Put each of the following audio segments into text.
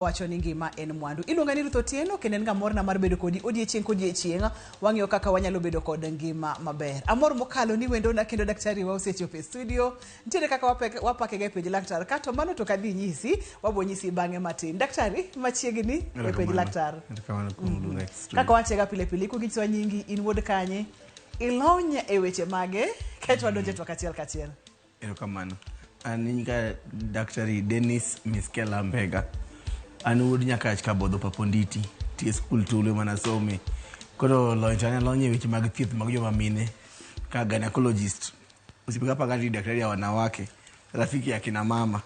Wacho ni ngima en mwandu. Iluonga ni Ruth Otieno kendo en ga morna mar bedo kodi odiechieng' kodiechieng'. Wang'iyo kaka wanyalo bedo kod ngima maber. Amor mokalo ni wendona kendo daktari wa osechopo e studio. Nitiere kaka wapake ga e penj laktar ka to mano to ok adhi nyisi, wabo nyisi bang'e matin. Daktari, machiegni e penj laktar. Erokamano kuom luonga e studio. Kaka wachega pile pile, ikuongo inyisowa nyingi, in wuod kanye, ilony e weche mage, kaeto wadonjo e twak achiel kachiel. Erokamano. An nyinga Daktari Dennis Miskela Mbega. An wuod Nyakach Kabodho Paponditi. Tie skul Tulu ema nasome. Koro lony to an alony e weche mag thieth mag joma mine ka gynecologist. Osiepe ga paga ni daktari ya wanawake, rafiki ya kina mama.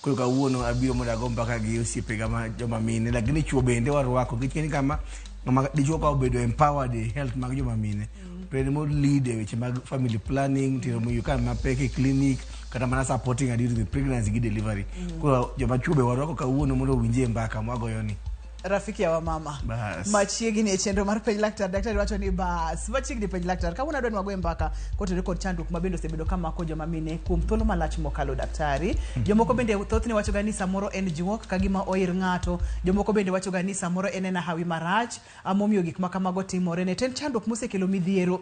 Koro kawuono abiro mondo ago mbaka gi osiepega ma joma mine, lakini chuo bende warwako nikech ing'e ni kama ng'ama dichuo ka obedo empowered e health mag joma mine to en emo lead e weche mag family planning, tero miyo ka mapek e clinic kata mana supporting her during the pregnancy gi delivery. Koro joma chuo be warwako kawuono mondo owinjie mbaka mwagoyo ni. Rafiki ya wamama. Bas. Machiegni e chenro mar penj laktar, daktari wacho ni bas. Machiegni penj laktar. Kawuono adwa ni wagoye mbaka kotenore kod chandruok ma bende osebedo ka mako joma mine kuom thuolo malach mokalo daktari. Jomoko bende thothne wacho ga ni samoro en juok ka gima oir ng'ato. Jomoko bende wacho ga ni samoro en ena hawi marach momiyo gik ma kamago timore ne. To en chandruok mosekelo midhiero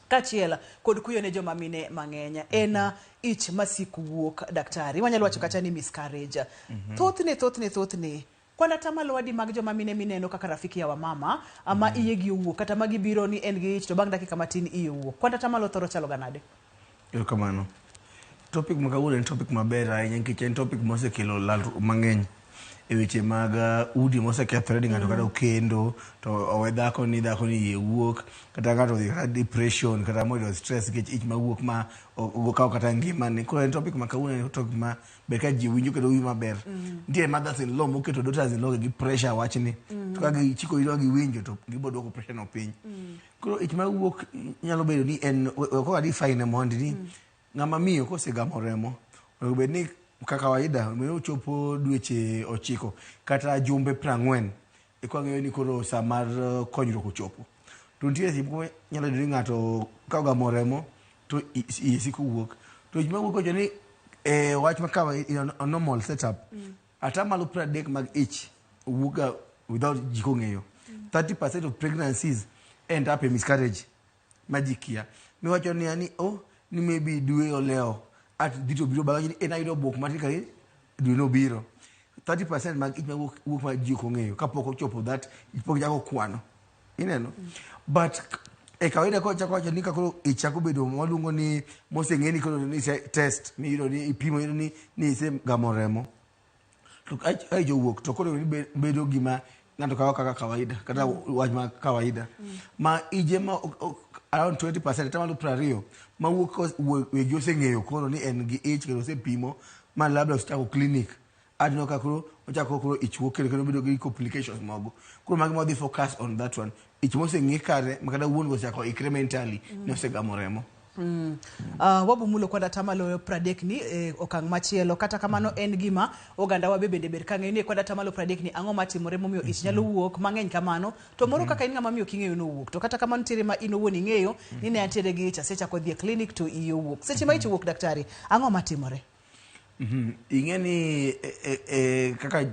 kaachiel kod kuyo ne joma mine mang'eny. En ich masiko wuok daktari. Wanyalo wacho kata ni miscarriage. Thothne, thothne, thothne kwan atamalo adi mag joma mine mineno kaka rafiki ya wamama ma iye gi owuok kata ma gibiro ni en gi ich to bang' dakika matin iye owuok. Kwan atamalo thoro chalo ga nade? Erokamano. Topic ma kawuono en topic maber ahinya nikech en topic mosekelo lalruok mang'eny e weche mag udi mosekethore ni ng'ato kata okendo to owe dhako ni dhako ni iye wuok kata ng'ato odhi kata depression kata moyudo stress nikech ich mawuok ma okawo kata ngimane. Koro en topic ma kawuono en topic ma ber ka ji winjo kendo winjo maber. Nitie mothers in law moketo daughters in law gi pressure wachni. To ka gichiko itgi giwinjo to gibo duoko pressure no piny. Koro ich mawuok nyalo bedo ni en we koro define mondi ni ng'ama miyo kosegamo remo onego bed ni kaka kawaida onego ochopo dweche 9 kata jumbe 40 eka wang'eyo ni koro saa mar konyruok ochopo. To nitie seche moko nyalo yudo ni ng'ato ka ogamo remo to iye siko wuok. To ich mawuok wacho ni wach ma kawa in a normal setup atamalo 30 mag ich wuok ga without ji kong'eyo. 30% of pregnancies end up e miscarriage ma ji kia. Miwacho niya ni oh ni maybe dwe olewo at dhi to biro bang'e ni en ayudo buok matin ka dwe nobiro. 30% mag ich mawuok wuok ma ji ok ong'eyo kapok ochopo that pok chako kwano. Ineno? But e kawaida kochako wacho ni ka koro ich chako bedo waluongo ni moseng'e ni koro ni test miyudo ni ipimo iyudo ni ni isegamo remo. To ka ich owuok to koro bedo gima ng'ato kawo kaka kawaida kata wach ma kawaida. Ma ije ma around 20% atamalo 20 mawuok ka wegi oseng'eyo koro ni en gi ich kendo osepimo ma labda osechako clinic. Aneno ka koro ochako koro ich wuok kendo kendo bedo gi complications mogo. Koro magi madhi focus on that one. Ich moseng'e kare ma kata wuon go osechako ikre mentally ni osegamo remo. Wabumulo kod atamalo 30 ni e okang' machielo. Kata kamano en gima oganda wa bende ber ka ng'eyo ni kod atamalo 30 ni ang'o matimore momiyo ich nyalo wuok mang'eny kamano. To moro kaka in ng'ama miyo ok ing'eyo ni owuok. To kata kamano nitiere ma in owuon ing'eyo ni ne antiere gi ich asechako dhi e clinic to iyi owuok. Seche ma ich owuok daktari, ang'o matimore? Ing'e ni kaka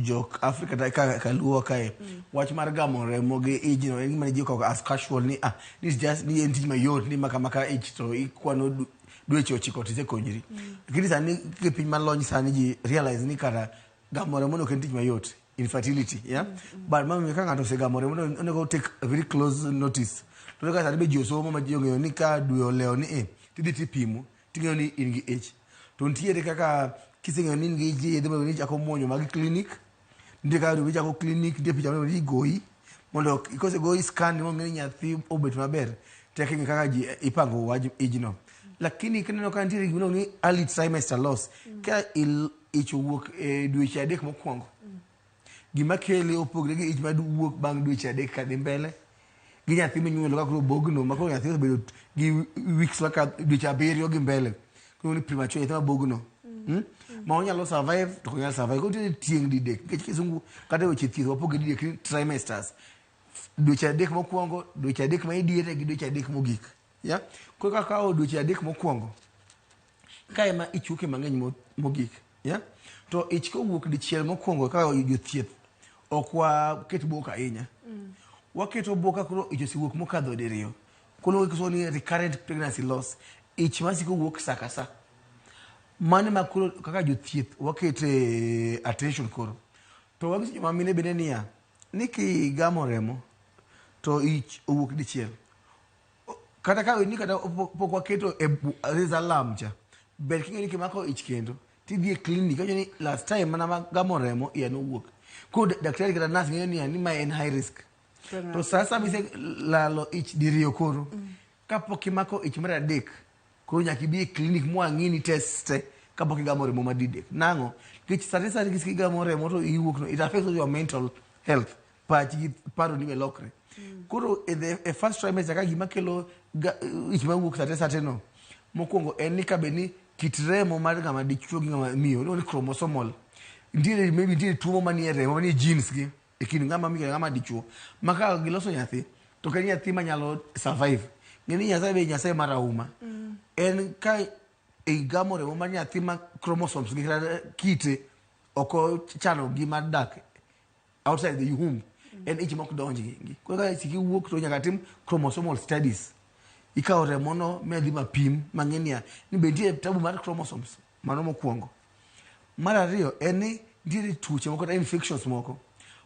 jo Afrika kata ka Luo kae wach mar gamo remo gi ijno en gima ji okawo as casual ni ah this just ni en tich mayot ni maka maka ich to ikwano dweche 9 to isekonyri. Lakini sani e piny malony sani ji realize ni kara gamo remo no ok en tich mayot infertility yeah but mamiyo ka ng'ato osegamo remo no onego take a very close notice. To ka sani be ji osomo ma ji ong'eyo ni ka dwe olewo ni e tidhi tipimo ting'eyo ni in gi ich. To nitiere kaka kiseng'eyo ni in gi ich yedhe monego ichako muonyo mag clinic. Nitie kaka onego ichako clinic, nitie picha monego igoyi mondo kosegoyi scan mong'e ni nyathi obet maber to eka ing'e kaka ji ipango wach ijno. Lakini kineno ka nitiere gima iluongo ni early trimester loss, ka ich owuok e dweche 3 mokwongo, gima kele opogre gi ich mawuok bang' dweche 3 kadhi mbele gi nyathi minyuolo ka koro bogno ma koro nyathi osebedo gi weeks maka dweche 7 gi mbele koro ni premature nyathi mabogno Ma onyalo survive to ok onyal survive. Koro nitiere tieng' didek nikech kisungu kata e weche thieth wapoge didek ni trimesters. Dweche 3 mokwongo, dweche 3 ma idiere gi dweche 3 mogik. Yeah? Koro kaka kawo dweche 3 mokwongo, ka ema ich wuoke mang'eny mogik. Yeah? To ich kowuok dichiel mokwongo kaka jothieth ok waket bwok ahinya. Waketo bwok ka koro ich osewuok mokadho diriyo. Koro waketo ni recurrent pregnancy loss. Ich masiko wuok sa ka sa. Mano ema koro kaka jothieth wakete attention koro. To wanyiso joma mine bende niya, ni kigamo remo to ich owuok dichiel. Kata ka ni kata pok waketo e raise alarm cha, ber king'eyo ni kimako ich kendo tidhi e clinic iwacho ni last time mana magamo remo iya nowuok. Koro daktari kata nurse ng'eyo niya ni mae en high risk. To sa sama iselalo ich diriyo koro, kapok imako ich mar adek, koro nyaka ibi e clinic mwang'i ni test te kapok igamo remo mar didek. Nang'o? Nikech sate sate kigamo remo to iwuok no, it affects your mental health. Pachi gi paro ni be lokre. Koro e the e first trimester ka gima kelo ich mawuok sate sate no, mokwongo en ni kabe ni kit remo mar ng'ama dichuo gi ng'ama miyo, iluongo ni chromosomal. Nitiere maybe nitiere tuo manie remo manie genes gi e kind ng'ama miyo gi ng'ama dichuo. Ma ka giloso nyathi, to ok en nyathi manyalo survive. Ng'e ni Nyasaye be Nyasaye marahuma. En ka igamo remo mar nyathi ma chromosomes gi kata kite ok ochano gi mar dak outside the womb en ich mok donj gi. Koro ka ich wuok to nyaka tim chromosomal studies. Ikawo remo no midhi mapim mang'e niya ni be nitie tabu mar chromosomes. Mano mokwongo. Mar ariyo en ni nitiere tuoche moko kata infections moko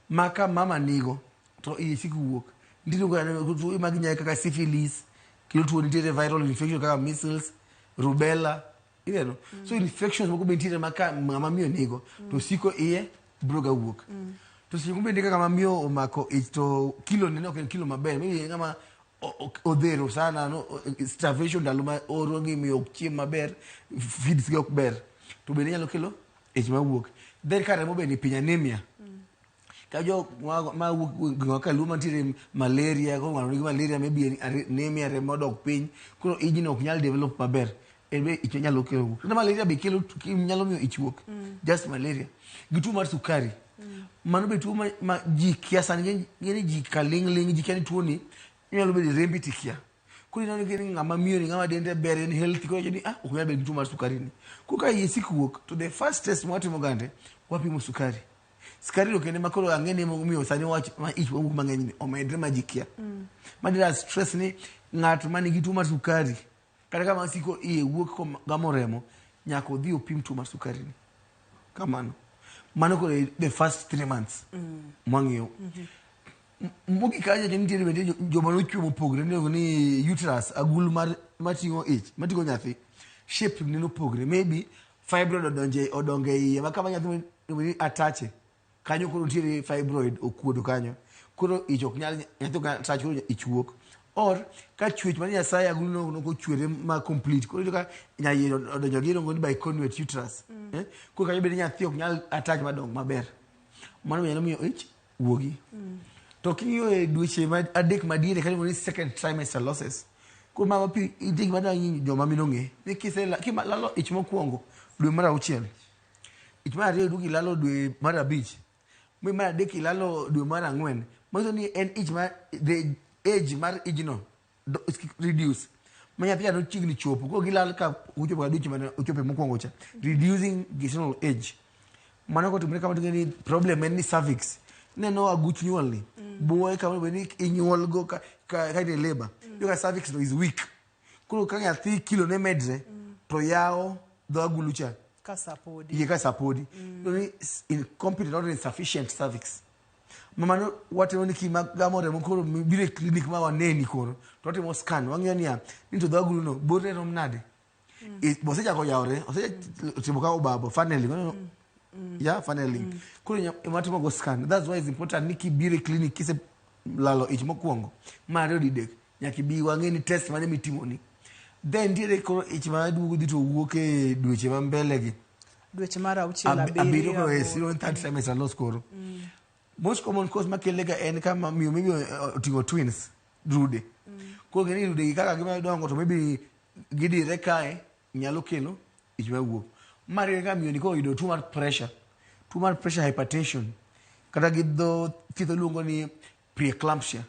ma ka mama nigo to iye siko wuok. Nitiere tuo mag nyaye kaka syphilis, kelo tuo nitiere viral infection kaka measles, rubella, ineno? So infections moko be nitiere ma ka ng'ama miyo nigo to siko iye biro ga wuok. To seche moko bende ka ng'ama miyo omako ich to kilo ne ok en kilo maber, maybe ng'ama odhero sana, no, starvation ndalo ma oro gi miyo ok chiem maber, feeds gi ok ber, to bende nyalo kelo ich mawuok. Then ka remo be ni piny, anemia. Ka jo ma wuok gweng'wa ka luo mantiere malaria, koro ng'ato nigi malaria maybe anemia remo odok piny, koro ijno ok nyal develop maber. En be ich nyalo kelo wuok. Kata malaria be kelo nyalo miyo ich wuok. Just malaria. Gi tuo mar sukari. Mano be tuo ma ji kia sani, ng'e ni ji kaling' ling' ji kia ni tuo ni inyalo bedo rembi tikia. Koro ineno ni ng'ama miyo ni ng'ama dende ber en healthy koro ni ah ok nyal bedo gi tuo mar sukari ni. Koro ka iye sik wuok to the first test mwatimo gande wapimo sukari. Sukari no kende ma koro ang'e ni momiyo sani wach ma ich mawuok mang'eny ni omedre ma ji kia. Madira stress ni ng'at ma nigi tuo mar sukari kata kama siko iye wuok kogamo remo nyaka odhi opim tuo mar sukari ni. Kamano. Mano koro the first 3 months mwang'iyo. Mogik kacha to nitiere bende joma nochwe mopogre iluongo ni uterus agulu mar mating'o ich mating'o nyathi shape ne nopogre maybe fibroid odonje odongo e iye ma kama nyathi onego ni atache kanyo koro nitiere fibroid okuodo kanyo koro ich ok nyal nyathi ok nyal attach koro ich wuok or ka chwech mar Nyasaye agulu no nok ochwere ma complete koro iyudo ka nyaiye odonjo gi iluongo ni bicornuate uterus eh? Koro kanyo bende nyathi ok nyal attach madong maber mano be nyalo miyo ich wuogi. To king'iyo e dweche adek madiere kata ni second trimester losses. Koro mago pi nitie gima dwa ni joma mine ong'e ni kilalo ich mokwongo dwe mar auchiel, ich mar ariyo iduogo ilalo dwe mar abich, mar adek ilalo dwe mar ang'wen, manyiso ni en ich ma the age mar ijno reduce ma nyathi cha nochiegni chopo koro gilal ka ochopo ka dweche mane ochope mokwongo cha, reducing gestational age. Mano kotimore kamano ting'e ni problem en ni cervix ineno aguch nyuol ni buoye kama onego bed ni inyuol go ka in e labour iyudo ka cervix no is weak koro ka nyathi kilo ne medre to yawo dho agulu cha ka sapodi iye ka sapodi mm. Incompetent or insufficient cervix. Mano watimo ni kima gamo remo koro biro e clinic ma waneni koro to watimo scan wang'iyo niya ni to dho agulu no borne rom nade. Osechako yawore osetimo ka obabo funneling ya funneling koro watimo go scan. That's why it's important ni kibiro e clinic kise lalo ich mokwongo mar ariyo didek nyaka ibi wang'e ni test mane mitimoni. Then nitiere koro ich ma duogo dhi to wuok e dweche ma mbele gi dweche mar auchiel abiriyo koro e zero third trimester loss koro. Most common cause makele ga en kama miyo maybe oting'o twins rude. Koro ng'e ni rude gi kaka gimedo dongo to maybe gidire kae nyalo kelo ich mawuok. Mar ariyo ka miyo ni koro oyudo tuo mar pressure, tuo mar pressure hypertension kata gi dho thieth iluongo ni preeclampsia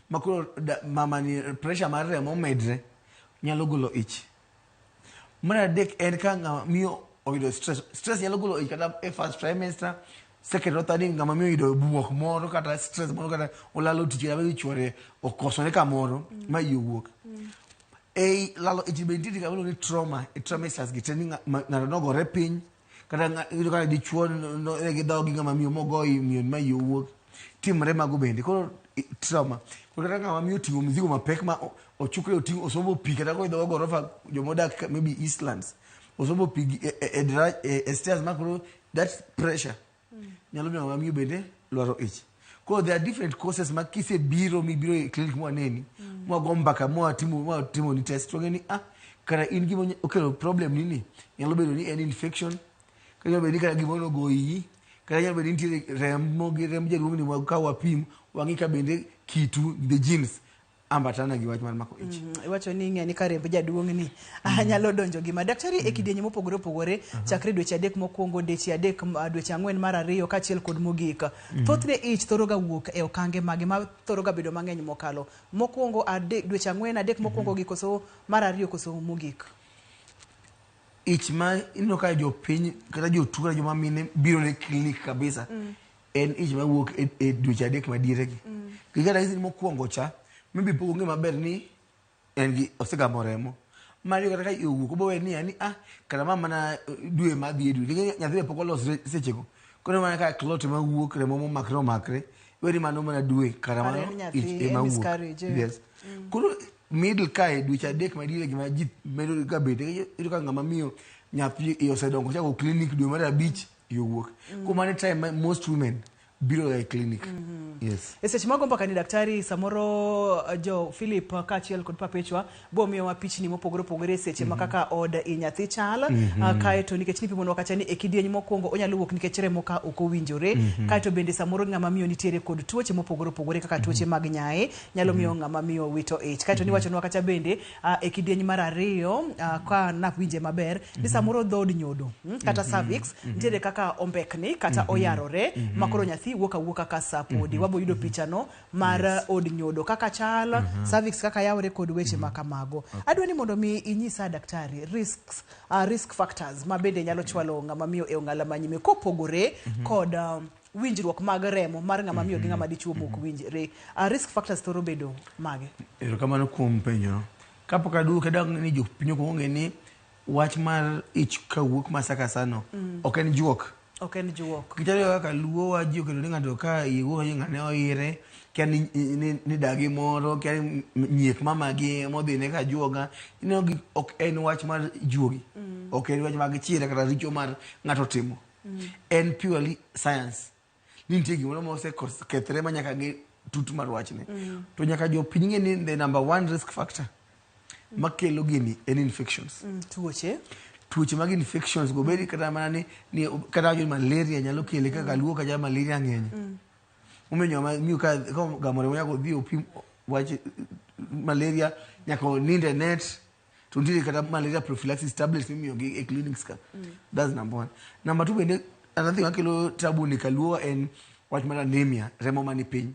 ma koro mama ni pressure mar remo omedre nyalo golo ich. Mar adek en ka ng'ama miyo oyudo stress. Stress nyalo golo ich kata e first trimester, second or third, ng'ama miyo oyudo buok moro kata stress moro, kata olalo tich, kata maybe chuore okosone kamoro ma iye owuok. Ei lalo ich be nitie gima iluongo ni trauma e trimesters gi te, ni ng'ato nogore piny kata iyudo ka dichuo ne gidhawo gi ng'ama miyo mogo i miyo ma iye owuok. Timre mago bende. Koro trauma. Koro kata ng'ama miyo oting'o mzigo mapek ma ochukre oting'o osombo pi kata koidho gorofa, jomodak maybe Eastlands, osombo pi e stairs, ma koro that pressure nyalo miyo ng'ama miyo bende lwaro ich. Koro there are different causes ma kisebiro mibiro e clinic mwaneni, mwago mbaka, mwatimo ni test, to ni kara in gima okelo problem ni ni nyalo bedo ni en infection, kata nyalo bedo ni kara gimoro nogo iyi, kata nyalo bedo ni nitiere remo gi remb jaduong' ni ka wapim wang'i ka bende kitu the genes ambatana gi wach mar mako ich. Iwacho ni ing'e ni ka remb jaduong' ni nyalo donjo gima daktari e kidienje mopogore opogore chakre dweche 3 mokwongo, dweche 3, dweche 4 mar ariyo kaachiel kod mogik. Thothne ich thoro ga wuok e okange mage ma thoro ga bedo mang'eny mokalo? Mokwongo adek, dweche 4, 3 mokwongo gi, koso mar ariyo, koso mogik? Ich ma ineno ka jopiny kata jotuo kata joma mine biro ne clinic kabisa en ich mawuok e dweche 3 madiere gi. Nikech kata ni mokwongo cha maybe pok ong'e maber ni en gi osegamo remo. Mar ariyo, kata ka iye owuok obo we niya ni kata ma mana dwe madhi e dwe, nikech nyathi be pok olosre sechego. Koro mana ka clot ema wuok, remo momakre omakre, iwe ni mano mana dwe kata Kare mano en nyathi, ich en ema wuok. miscarriage, eh. Yes. Koro middle kae, dweche 3 madiere gima ji medo ga bet. Iyudo ka ng'ama miyo nyathi iye osedongo chako clinic dwe mar 5 iye owuok. Kuom mano e time ma most women biro e clinic. Yes. E seche mago mbaka ni daktari, samoro jo Philip kaachiel kod Perpetua bo miyowa pichni mopogore opogore seche ma kaka od i nyathi chal. Kaeto nikech nipimonwa kacha ni e kidieny mokwongo onyalo wuok nikech remo ka ok owinjore. Kaeto bende samoro ng'ama miyo nitiere kod tuoche mopogore opogore kaka tuoche mag nyae nyalo miyo ng'ama miyo wito ich. Kaeto niwachonwa kacha bende e kidieny mar ariyo, ka nawinje maber ni samoro dhood nyodo, kata cervix nitiere kaka ombekni kata oyarore ma koro nyathi wuok awuoka ka sa podi. Wabo yudo pichano mar od nyodo kaka chal, cervix kaka yawore kod weche ma kamago. Adwa ni mondo mi inyisa daktari risks, risk factors ma bende nyalo chwalo ng'ama miyo e ong'ala manyime kopogore kod winjruok mag remo mar ng'ama miyo gi ng'ama dichuo mok winjre. Risk factors thoro bedo mage? Erokamano kuom penjono. Kapok aduoke, dang' ni jopiny ok ong'e ni wach mar ich kawuok ma sa ka sa no ok en juok. Ok en juok. Kichalo kaka luo wa ji oketo ni ng'ato ka iye wuok ni ng'ane oire, kia ni dagi moro, kia ni nyiek mamagi modhine ka juoga. Ineno gi ok en wach mar juogi. Ok en wach mag chira kata richo mar ng'ato timo. En purely science. Ni nitie gimoro ma osekethre ma nyaka ng'e tut mar wachne. To nyaka jopiny ng'e ni the number one risk factor makelo gini en infections. Tuoche. Tuoche mag infections go bedi kata mana ni kata wacho ni malaria nyalo kele kaka luo kacha malaria ng'eny. Omiyo joma miyo ka ogamo remo nyaka odhi opim wach malaria, nyaka onind e net, to nitiere kata malaria prophylaxis tablets mimiyo gi e clinics ka. That's number one. Number two bende, another thing makelo tabu ni kaluo en wach mar anemia, remo mani piny.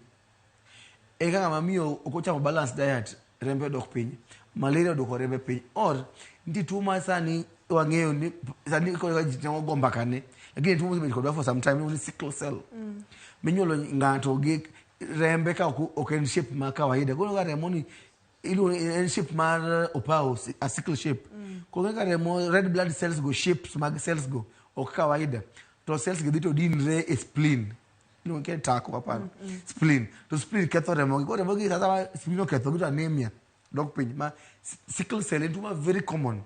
E kaka ng'ama miyo ok ochamo balanced diet, rembe odok piny, malaria odwoko rembe piny, or nitie tuo ma sani wang'eyo ni sani koro ji temo go mbaka ne, lakini tuo mosebedo kodwa for some time iluongo ni sickle cell, minyuolo ng'ato gi rembe ka ok en shape ma kawaida. Koro ka remo ni iluongo en shape mar opawo, a sickle shape. Koro ka remo red blood cells go, shapes mag cells go ok kawaida, to cells gi dhi to dinre e spleen, iluongo ni tako aparo spleen, to spleen ketho remo gi. Koro remo gi sasa ma spleen oketho gi to anemia dok piny. Ma sickle cell en tuo ma very common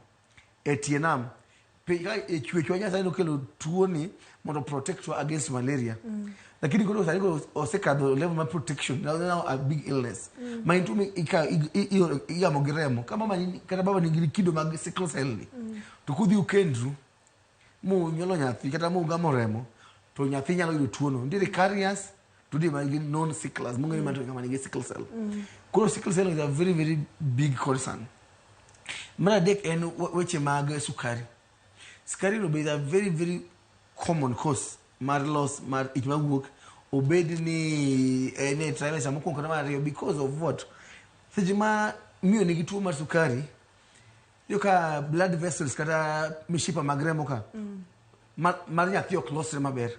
e tie nam. Piny ka e chwech wa Nyasaye nokelo tuo ni mondo protect wa against malaria, lakini koro sani koro osekadho level mar protection, now a big illness ma en tuo mi igamo gi remo. Ka mama kata baba nigi kido mag sickle cell ni, to kudhi ukendru munyuolo nyathi kata mugamo remo, to nyathi nyalo yudo tuono. Nitiere carriers to nitie man gi non sicklers mong'ere ma to ng'ama nigi sickle cell. Koro sickle cell is a very very big concern. Mar adek en weche mag sukari. Sukari no be is a very very common cause mar loss mar ich mawuok, obed ni en e trimester mokwongo kata mar ariyo. Because of what? Seche ma miyo nigi tuo mar sukari. Iyudo ka blood vessels kata mishipa mag remo ka mar nyathi ok losre maber.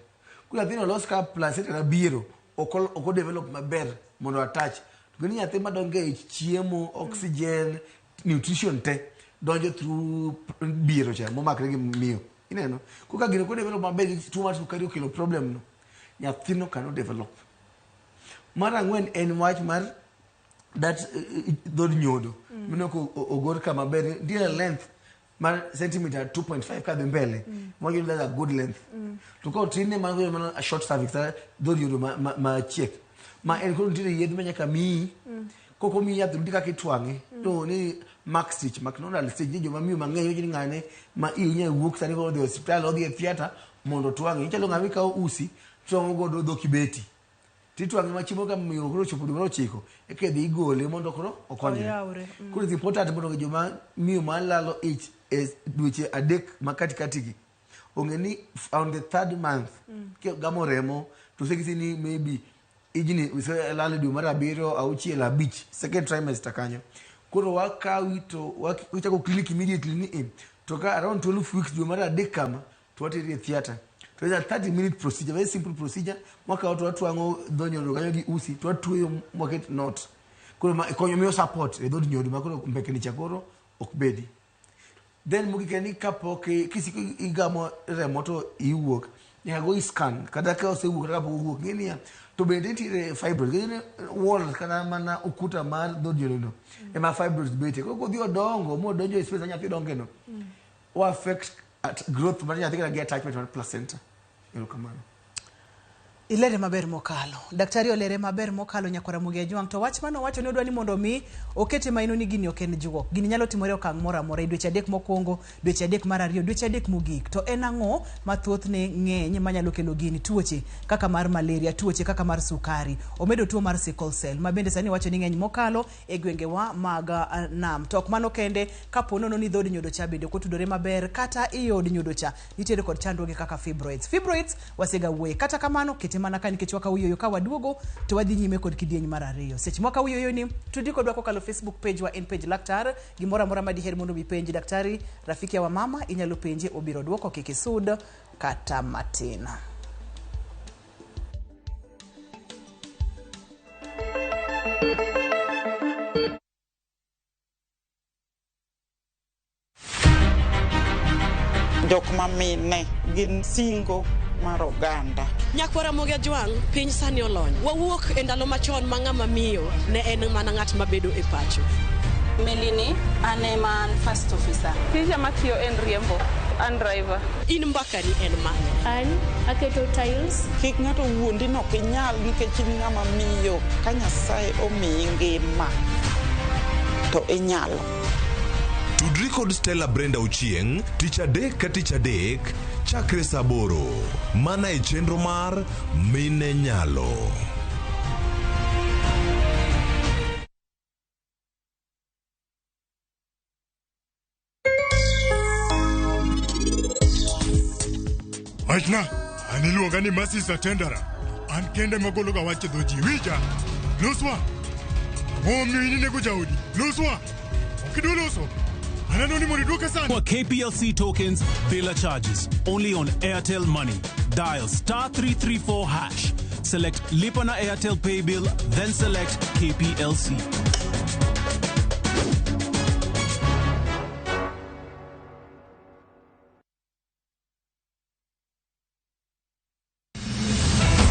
Koro nyathino los ka placenta kata biero ok o develop maber mondo attach. To ni nyathi madongo e ich chiemo, oxygen, nutrition te donjo through biero cha momakre gi miyo. Ineno? Koro ka gino ok develop maber tuo mar sukari okelo problem no, nyathino cannot develop. Mar ang'wen en wach mar that dhod nyodo. Mineno ka ogor ka maber, nitiere length mar centimeter 2.5 kadhi mbele. Mago that's a good length. To ka otinne mano mano a short cervix, dhod nyodo machiek. Ma en koro nitiere yedhe ma nyaka miyi. Kok omiyi yath to nitie kaka itwang'e. To ni mark stitch, McDonald stitch, ni joma miyo mang'eny wacho ni ng'ane ma iyi nyalo wuok sani koro odhi e osiptal, odhi e theatre mondo otwang'e. Ichalo ng'ama ikawo usi twang'o godo dho kibeti. Titwang'e machiemo ka miyo koro ochopo dwe mar ochiko, eka idhi igole mondo koro okonyre. Oyawre. Koro it's important mondo joma miyo malalo ich e dweche adek ma katikati gi ong'e ni on the third month kigamo remo to oseng'isi ni maybe ijni oselal e dwe mar abiriyo, auchiel, abich, second trimester kanyo. Koro wakawi to wachako clinic immediately ni to ka around 12 weeks dwe mar adek kama to wateri e theatre. To it's a 30-minute procedure, very simple procedure. Wakawo to watwang'o dho nyodo kanyo gi usi to watweyo mwaket knot. Koro ma konyo miyo support e dhod nyodo ma koro mbekni cha koro ok bedi. Then mogik en ni kapok kisiko igamo remo to iwuok, nyaka goyi scan kata ka osewuok kata kapok owuok ng'e niya to bende nitiere fibroid ng'e ni wall kata mana ukuta mar dhod nyodo no ema fibroids betie. Koro kodhi odongo modonjo e space ma nyathi donge no, o affect at growth mar nyathi kata gi attachment mar placenta. Erokamano. Ilere maber mokalo. Daktari olere maber mokalo nyakwar Ramogi Ajwang'. To wach mane owacho ni odwa ni mondo mi okete maino ni gini ok en juok. Gini nyalo timore e okang' moro amora e dweche adek mokwongo, dweche adek mar ariyo, dweche adek mogik. To en ang'o ma thothne ng'eny manyalo kelo gini? Tuoche kaka mar malaria, tuoche kaka mar sukari. Omedo tuo mar sickle cell ma bende sani wacho ni ng'eny mokalo e gwengewa mag nam. To ok mano kende, kapo nono ni dhod nyodo cha bende ok otudore maber kata i od nyodo cha nitiere kod chandruoge kaka fibroids. Fibroids wasega wuoye. Kata kamano kete mana ka nikech wakawo yueyo ka waduogo to wadhi nyime kod kidieny mar ariyo. Seche mwakawo yueyo ni tudi kodwa kokalo Facebook page wa en page laktar. Gimoro amora ma diher mondo mipenji daktari, rafiki ya wamama inyalo penje obiro duoko kik isud kata matin. Jok ma mine gin singo mar oganda. Nyakwar Ramogi Ajwang', piny sani olony. Wawuok e ndalo machon ma ng'ama miyo ne en mana ng'at mabedo e pacho. Melini, an ema an first officer. Tija matiyo en riembo, an driver. In mbakani en mane? An aketo tiles. Kik ng'ato wuondi ni ok inyal nikech in ng'ama miyo. Ka Nyasaye omiyi ngima to inyalo. Tudri kod Stella Brenda Ochieng' tich adek ka tich adek chakre saa aboro mana e chenro mar Mine Nyalo. Wachna, an iluonga ni Masisa Tendera. An kende magologa wach e dho ji. Winja? Loswa. Ang'o momiyo in inego jaodi? Loswa. Ok idwa loso? Aneno ni mondo iduoke sani. For KPLC tokens, bila charges. Only on Airtel Money. Dial star 334 hash. Select Lipa na Airtel Pay Bill, then select KPLC.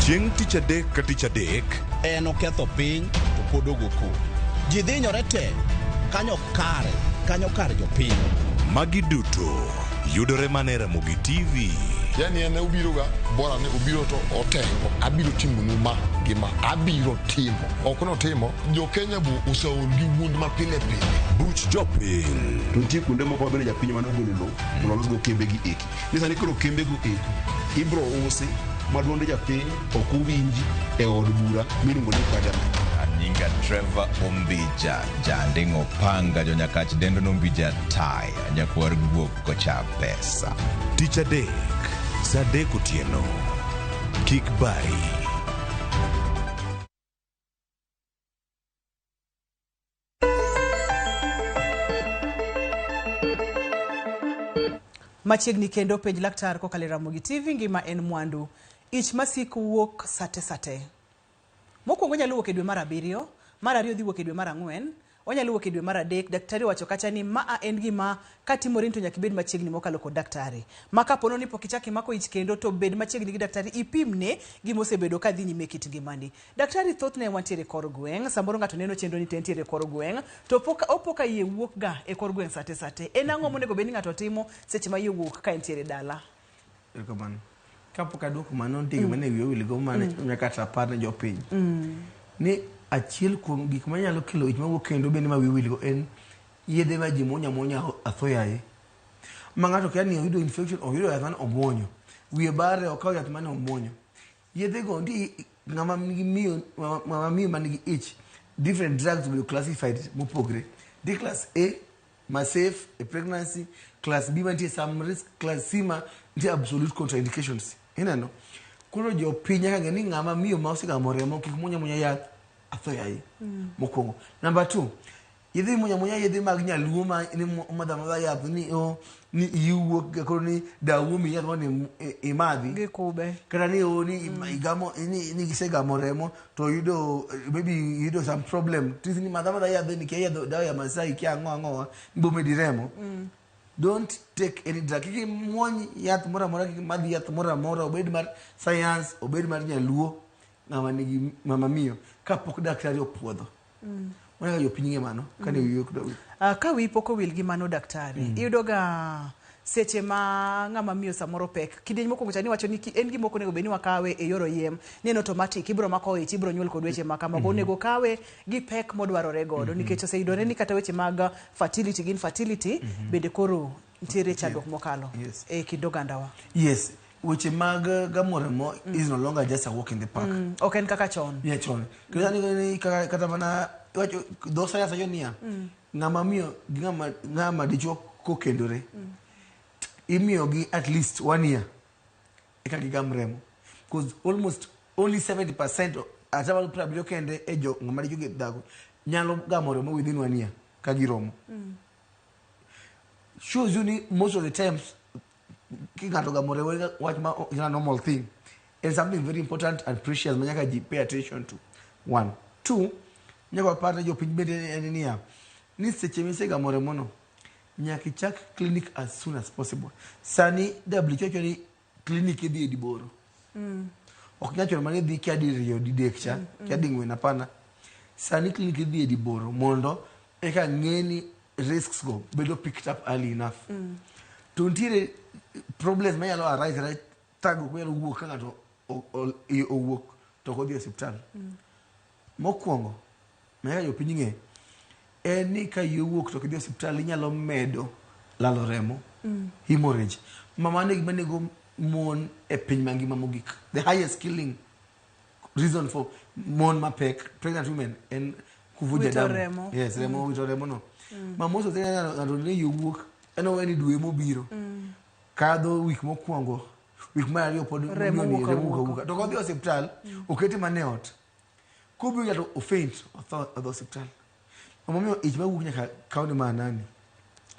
Chieng' tich adek ka tich adek En oketho piny to pod ogo koko. Ji dhinyore te kanyo kare, kanyo kar jopiny. Magi duto yudore mana e Ramogi TV. Yani en obiro ga bora ni obiro to otengo abiro timonu ma gi ma abiro timo ok notimo jo Kenya bu oseol gi wuond ma pile pile. Buch jopiny. To nitie kuonde moko ma bende japiny ema nogolo lowo mondo olosgo kembe gi eki. Ni sani koro kembe go eki ibro usi ma duond japiny ok owinji e od bura miluongo ni parliament. Nyinga Trevor Ombija, janding'o panga jonyakach dendo nombija taya, nyakwar guok kocha pesa. Tich adek, saa adek otieno. Kik bari. Machiegni kendo penj laktar kokalo e Ramogi TV, ngima en mwandu. Ich masiko wuok sate sate. Mokwongo onyalo wuok e dwe mar 7, mar 2 odhi wuok e dwe mar 4, onyalo wuok e dwe mar 3. Daktari owacho kacha ni maa en gima katimore to nyaka ibed machiegni mokalo kod daktari. Ma kapono ni pok ichako imako ich kendo to bed machiegni gi daktari ipimne gima osebedo ka dhi nyime e kit ngimani. Daktari thothne wantiere e kor gweng', samoro ng'ato neno chenro ni to entiere e kor gweng' to opo ka iye wuok ga e kor gweng' sate sate. En ang'o monego bed ni ng'ato timo seche ma iye owuok ka entiere dala? Erokamano. Kapok aduoko mano nitie gima ne wiya owil go mane nyaka to apar ne jopiny. Ni achiel kuom gik manyalo kelo ich mawuok kendo bende ma wiya owil go en yedhe ma ji muonyo amuonya atho yaye. Ma ng'ato kia ni oyudo infection, oyudo yath mane omuonyo. Wiye bare okawo yath mane omuonyo. Yedhe go nitie ng'ama nigi miyo ng'ama miyo man gi ich different drugs obedo classified mopogre. Nitie class A ma safe e pregnancy, class B mantie some risk, class C ma nitie absolute contraindications. Ineno? Koro jopiny nyaka ng'e ni ng'ama miyo ma osegamo remo kik muony amuonya yath atho yaye. Mokwongo. Number 2, yedhe mimuonyo amuonya yedhe mag nyaluo ma ni madho amadha yath ni o ni iyi wuok ga koro ni dawu omiyi yath mondo imadhi. Gi kube. Kata ni o ni igamo ni gisegamo remo to yudo maybe yudo some problem. Tisi ni madha amadha yadh ni kia yadh dawa ya Masai kia ang'o ang'o ni bomedi remo. Don't take any drug. Kik imuony yath moro amora, kik imadh yath moro amora, obed mar science, obed mar nyaluo, ng'ama nigi mama miyo kapok daktari opuodho. Mano kaka jopiny ng'e mano, kane wiyi ok dowil. Ka wiyi pok owil gi mano daktari, iyudo ga seche ma ng'ama miyo samoro pek. Kidieny mokwongo cha niwacho ni en gima ok onego bed ni wakawe e yor oyiem, ni en automatic, ibiro mako ich, ibiro nyuol kod weche ma kamago. Onego kawe gi pek modwarore godo, nikech oseyudore ni kata weche mag fertility gi infertility bende koro nitiere chandruok mokalo e kind ogandawa. Yes, weche mag gamo remo is no longer just a walk in the park. Ok en kaka chon. Yeah, chon. Kendo sani kata mana iwacho dho science wacho niya, ng'ama miyo gi ng'ama dichuo kokendore, imiyogi at least 1 year eka gigam remo. Because almost only 70% atamalo 70 kende e jo ng'ama dichuo gi dhako nyalo gamo remo within 1 year ka giromo. Shows you ni most of the times ki ng'ato gamo remo en wach ma is a normal thing. It's something very important and precious ma nyaka ji pay attention to. 1. 2, nyaka wapar ne jopiny bende en niya, ni seche misegamo remo no, nyaka ichak clinic as soon as possible. Sani WHO wacho ni clinic idhi e diboro. Ok nyal chuno mana idhi kia diriyo didek cha, kia ding'wen hapana. Sani clinic idhi e diboro mondo eka ng'e ni risks go bedo picked up early enough. To nitiere problems manyalo arise right thagruok manyalo wuok ka ng'ato owuok to ok odhi e osiptal. Mokwongo, nyaka jopiny ng'e, en ni ka iyi owuok to ok idhi e osiptal inyalo medo lalo remo, hemorrhage. Ma mano e gima nego mon e piny mangima mogik. The highest killing reason for mon mapek, pregnant women, en kuvuja Wito damu. remo. Yes, remo, wito remo no. Ma most of the time ng'ato ne iye owuok, en owe ni dwe mobiro. Kadho wik mokwongo, wik mar ariyo pod Remo miyo ni wuok remo wuok awuoka. awuoka. To kodhi e osiptal, okete mana e ot. Kobiro to ofaint, otho odhi osiptal. Emomiyo ich mawuok nyaka kaw ni maanani.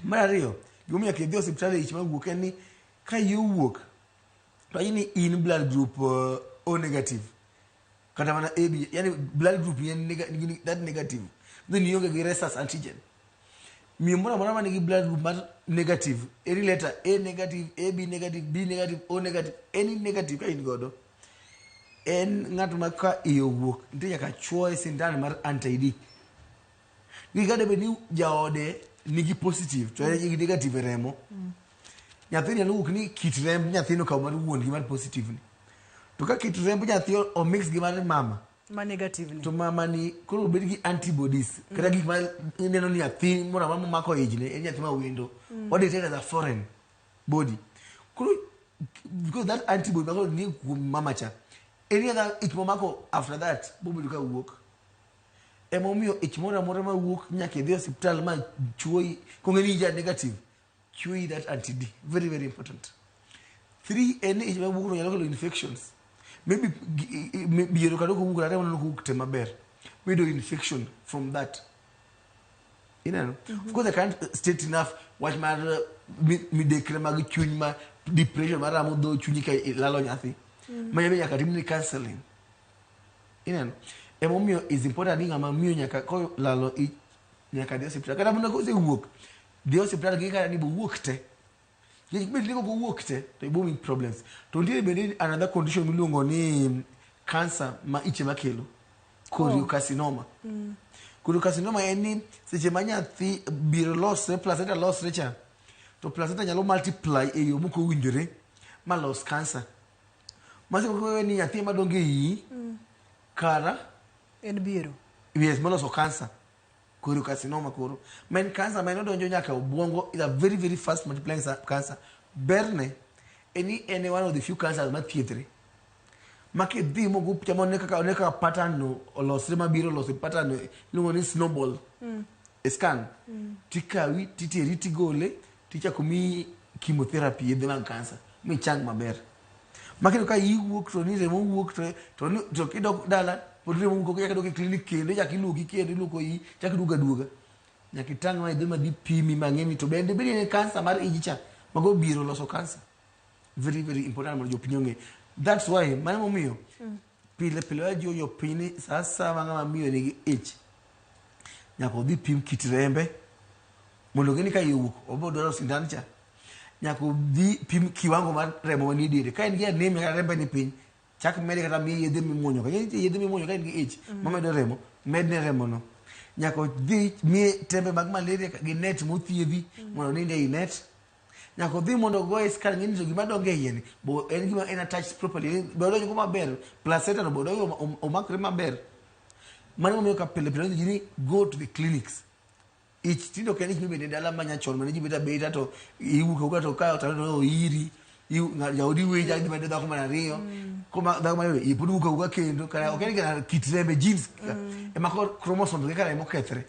Mar ariyo, gimomiyo nyaka idhi osiptal e ich mawuok en ni ka iyi owuok, to ni in blood group O negative. Kata mana AB, yani blood group ni en that negative. Then ionge gi rhesus antigen. Miyo moro amora manigi blood group mar negative, any letter A negative, AB negative, B negative, O negative, any negative ka in godo, en ng'at ma ka iye owuok, nitie nyaka chuoye sindan mar anti-D. Nikech kata bed ni jaode nigi positive, to en gi negative e remo. Nyathini nyalo wuok ni kit remb nyathino okawo mar wuon gi mar positive ni. To ka kit remb nyathi omix gi mar mama, Ma negative ni. to mama ni koro obed gi antibodies kata gik ma ineno ni nyathi moro amora momako ichne en nyathi ma wendo. What they take as a foreign body. Koro because that antibody ma koro nie kuom mama cha, any other ich momako after that bobedo ka wuok. Emomiyo ich moro amora mawuok nyaka idhi e osiptal ma chuoyi kong'e ni ija negative, chuoyi that anti-D. Very, very important. 3, en ni ich mawuok no nyalo kelo infections. Maybe biero kata ok owuok, kata remo ok owuok te maber. Miyudo infection from that. Ineno? Of course I can't state enough wach mar midekre mag chuny ma depression maramo dho chunyi ka ilalo nyathi. Ma nyaka timni counseling. Ineno? Emomiyo is important ni ng'ama miyo nyaka kolalo ich nyaka dhi osiptal. Kata mana kosewuok, dhi osiptal gi kata ni bowuok te. Nikech bed ni ok owuok te, to ibo miyi problems. To nitiere bende another condition miluongo ni cancer ma ich ema kelo. Choriocarcinoma. Choriocarcinoma en ni seche ma nyathi biro losre, placenta losre cha, to placenta nyalo multiply e yo mok owinjore ma los cancer. Ma seche moko ni nyathi ema dongo e iyi, kara En biero. Yes, moloso cancer. Choriocarcinoma koro. Ma en cancer ma en odonjo nyaka obwongo, is a very very fast multiplying cancer. Berne en ni en one of the few cancers ma thiedhre. Ma kidhi mogo picha ma one kaka one kaka pattern no olosre mabiro oloso pattern no iluongo ni snowball e scan. Tikawi titeri tigole tichako miyi chemotherapy yedhe mag cancer michang maber. Ma kendo ka iyi wuok to ni remo wuok to to ni to kidok dala pod remo wuok ok ichak idok e clinic kendo ichak iluoki kendo iluoko iyi ichak iduogo aduoga. Nyaka itang' ma idhi madhi pimi mang'e ni to bende bed ni en cancer mar iyi cha mago biro loso cancer. Very very important mondo jopiny ong'e. That's why mano emomiyo pile pile wajiwo jopiny ni sa asaya ma ng'ama miyo nigi ich nyaka odhi pim kit rembe mondo ong'e ni ka iye owuok obiro dwaro sindan cha. Nyaka odhi pim kiwango mar remo manie dende. Ka en gi anemia kata rembe ni piny, chak mede kata miye yedhe mimuonyo. Ka nitie yedhe mimuonyo ka en gi ich mamedo remo, medne remo no. Nyaka odhi miye tembe mag malaria gi net mothiedhi mondo onind ei net. Nyaka odhi mondo ogoye scan ng'e ni to gima dongo e iye ni bo en gima en attached properly, be odonjo maber, placenta no be odonjo omakre maber. Mano emomiyo ka pile pile ji ni go to the clinics. Ich tinde ok en ich mibede dala ma nyachon mane ji bet abeta to iwuok awuoka to ka to oiri jaodi winja gima dhako mar ariyo koma dhako mar ariyo pod wuok awuoka kendo kara ok en kara kit rembe genes ema koro chromosomes gi kara ema okethre.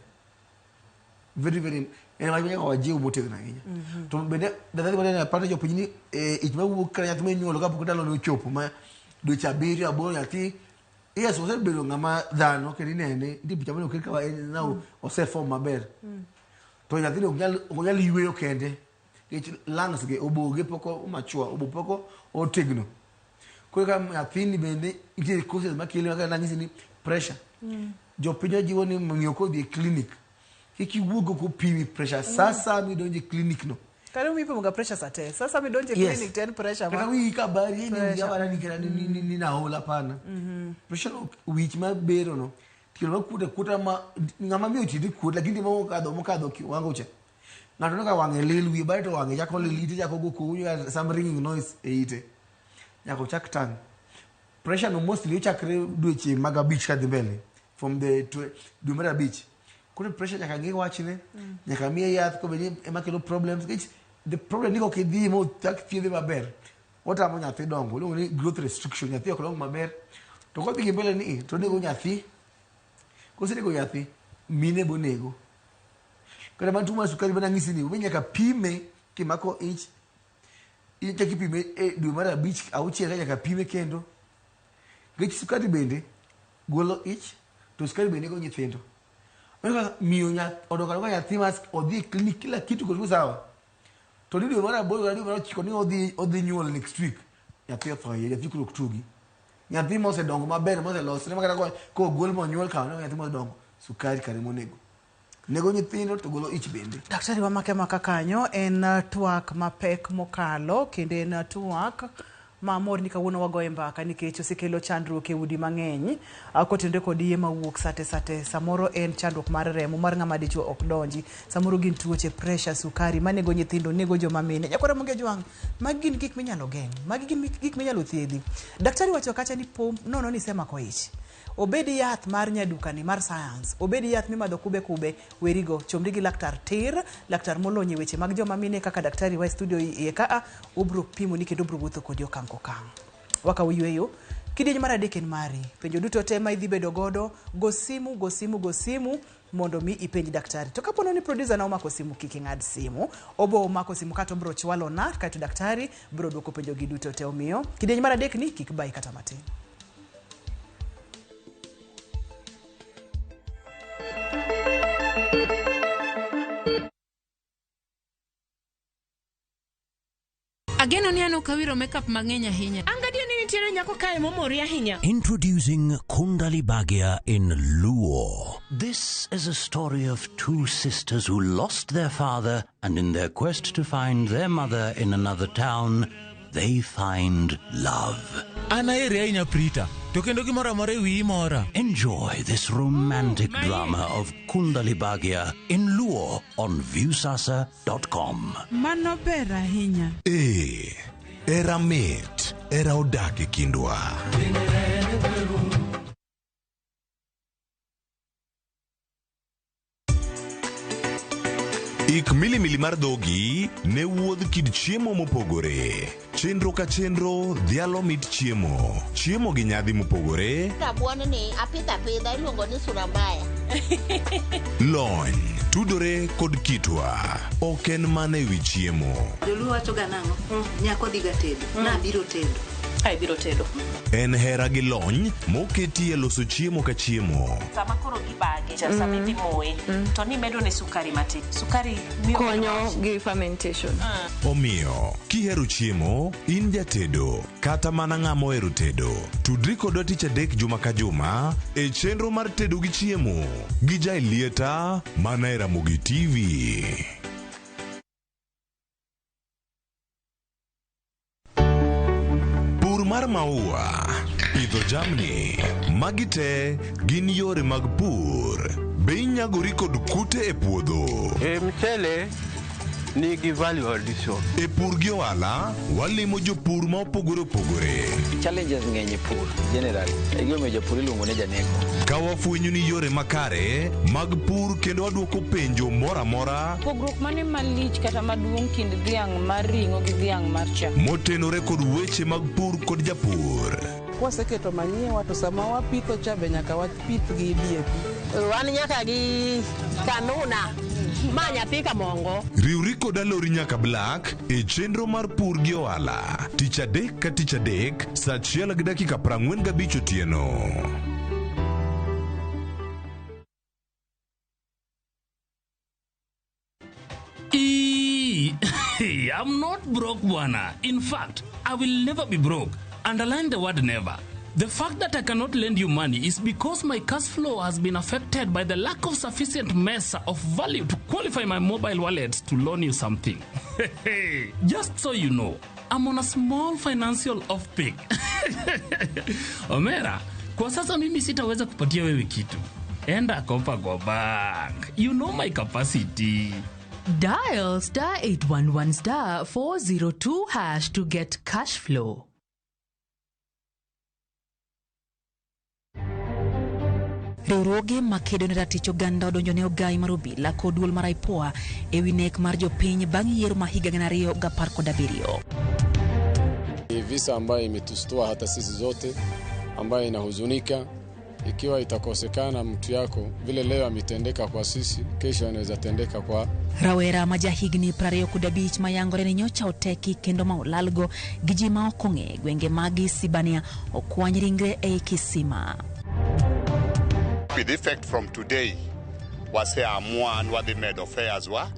Very very en wach ma nyaka wajiw motegno ahinya. To bende dadhi maneno aparo jopiny ni ich mawuok kata nyathi minyuolo kapok ndalone ochopo ma dweche abiriyo aboro nyathi yes osebedo ng'ama dhano kendo inene nitie picha mane oket ka en now oseform maber. To nyathini ok nyal ok onyal yueyo kende nikech lungs ge oboge pok o mature obo pok otegno. Koro ka nyathini bende nitie causes makele kaka nanyisi ni pressure. Jopiny wajiwo ni ng'iyo kodhi e clinic kik iwuog ok opimi pressure sa midonjo e clinic no. Kare mipimo ga pressure sa te. Sasa midonjo e Yes. clinic to en pressure Kata ma. wiyi ka bari ni wiya Pressure. bara ni kata ni naol hapana. Pressure no wich mabero no tielo makuot akuota ma ng'ama miyo tiende kuot lakini mokadho mokadho kiwango cha. Ng'ato neno ka wang'e lil wiye bare to wang'e chako lil ite chako go kowinjo ka some ringing noise e ite. Nyaka ochak tang'. Pressure no mostly ochakre dweche mag abich kadhi mbele from the dwe mar abich. Koro pressure nyaka ng'i wachne, nyaka miye yath kobed ni ema kelo problems. Nikech the problem ni kok idhi mochak thiedhe maber, otamo nyathi dongo. Iluongo ni growth restriction, nyathi ok dong maber. To kodhi gi mbele ni to onego nyathi. Kosenego nyathi, mine bonego. Kata mana tuo mar sukari mana anyisi ni, be nyaka pime kimako ich, ichak ipime e dwe mar abich, auchiel ka nyaka pime kendo. Nikech sukari bende golo ich, to sukari bende nego nyithindo. Mano kaka miyo odongo adonga nyathi ma odhi e clinic kila kitu kod sawa. To ni dwe mar aboro kata dwe mar ochiko ni odhi nyuol next week, nyathi otho iye, nyathi koro ok tugi. Nyathi mosedongo maber, moselosre ma kata kogol monyuol ka, nyathi mosedongo, sukari kare monego. Nego nyithindo to golo ich bende. Daktari wamake maka kanyo en twak mapek mokalo kendo en twak mamor ni kawuono wagoye mbaka nikech osekelo chandruok e udi mang'eny kotenore kod iye mawuok sate sate. Samoro en chandruok mar remo mar ng'ama dichuo ok donji, samoro gin tuoche pressure, sukari manego nyithindo, nego joma mine. Nyakwara Monge Jwang', magi gin gik minyalo geng', magi gin gik minyalo thiedhi. Daktari wacho kacha ni po nono ni isemako ich, obed yath mar nyadukani mar science, obed yath mimadho kube kube, werigo, chomri gi laktar tir, laktar molony e weche mag joma mine kaka daktari wa e studio iye kaa, obro pimoni kendo obro wuotho kodi okang' kokang'. Wakawo yueyo, kidieny mar adek en mari. Penjo duto te ma idhi bedo godo, go simu, go simu, go simu mondo mi ipenj daktari. To kapo ni producer na omako simu, kik ing'ad simu. Obo omako simu kata obro chwalo na, kaeto daktari bro duoko penjo gi duto te. Omiyo kidieny mar adek ni kik bayi kata matin. Ageno ni an ok awiro makeup mang'eny ahinya. An gadier ni nitiere nyako kae momori ahinya. Introducing Kundali Bhagya in Luo. This is a story of two sisters who lost their father and in their quest to find their mother in another town, they find love. An aheri ahinya Prita, to kendo gimoro amora e wiyi mora. Enjoy this romantic drama of Kundali Bhagya in Luo on Viusasa.com. Mano ber ahinya. Ee, era mit, era odak e kindwa. Ik milimili mar dhogi ne wuodh kit chiemo mopogore. Chenro ka chenro dhialo mit chiemo. Chiemo gi nyadhi mopogore, Rabuon ni apidho apidha iluongo ni sura mbaya. lony, tudore kod kitwa. Ok en mana ewi chiemo. Joluo wacho ga nang'o? Nyako dhiga tedo. Nabiro tedo. Ai biro tedo. En hera gi lony moketi e loso chiemo ka chiemo. Sama koro gibage, cha sama idhi moye, to nimedo ne sukari matin. Sukari miyo Konyo gi fermentation. Omiyo, kihero chiemo, in jatedo, kata mana ng'ama ohero tedo, tudri kodwa tich adek juma ka juma e chenro mar tedo gi chiemo gi Jailieta mana e Ramogi TV. Pur mar maua, pidho jamni, magi te gin yore mag pur. Be inyagori kod kute e puodho? E mchele nigi value addition. E pur gi ohala, walimo jopur ma opogore opogore. Challenges ng'eny e pur generally. E gimomiyo japur iluongo ni janeko. Ka wafwenyo ni yore makare mag pur kendo wadwoko penjo moro amora Pogruok mane malich kata maduong' kind dhiang' mar ring'o gi dhiang' mar chak? motenore kod weche mag pur kod japur. Kwaseketo manyiwa to sama wapitho cha be nyaka wapith gi DAP. Wan nyaka gi kanuna ma nyathi kamongo. Riwri kod Alori nyaka Black e chenro mar pur gi ohala tich adek ka tich adek saa achiel gi dakika 45 otieno. Eee, I'm not broke, bwana. In fact, I will never be broke. Underline the word never. The fact that I cannot lend you money is because my cash flow has been affected by the lack of sufficient mess of value to qualify my mobile wallet to loan you something. Just so you know, I'm on a small financial off peak. Omera, kwa sasa mimi sitaweza kupatia wewe kitu. Enda kopa kwa bank. You know my capacity. Dial star 811 star 402 hash to get cash flow. Riwruoge makedo ne ratich oganda odonjo ne ogai mar obila kod duol mar IPOA ewi nek mar jopiny bang' yiero ma higa 2017. Ni visa ambayo imetustua hata sisi zote, ambayo inahuzunika. Ikiwa itakosekana mtu yako vile leo ametendeka kwa sisi, kesho anaweza tendeka kwa Rawera ma jahigni 25 mayangore ni nyocha oteki kendo ma olalgo gi ji ma ok ong'e gwenge mag Isibania okwany ringre ei kisima. With effect from today, waseamua wadhi medo fares wa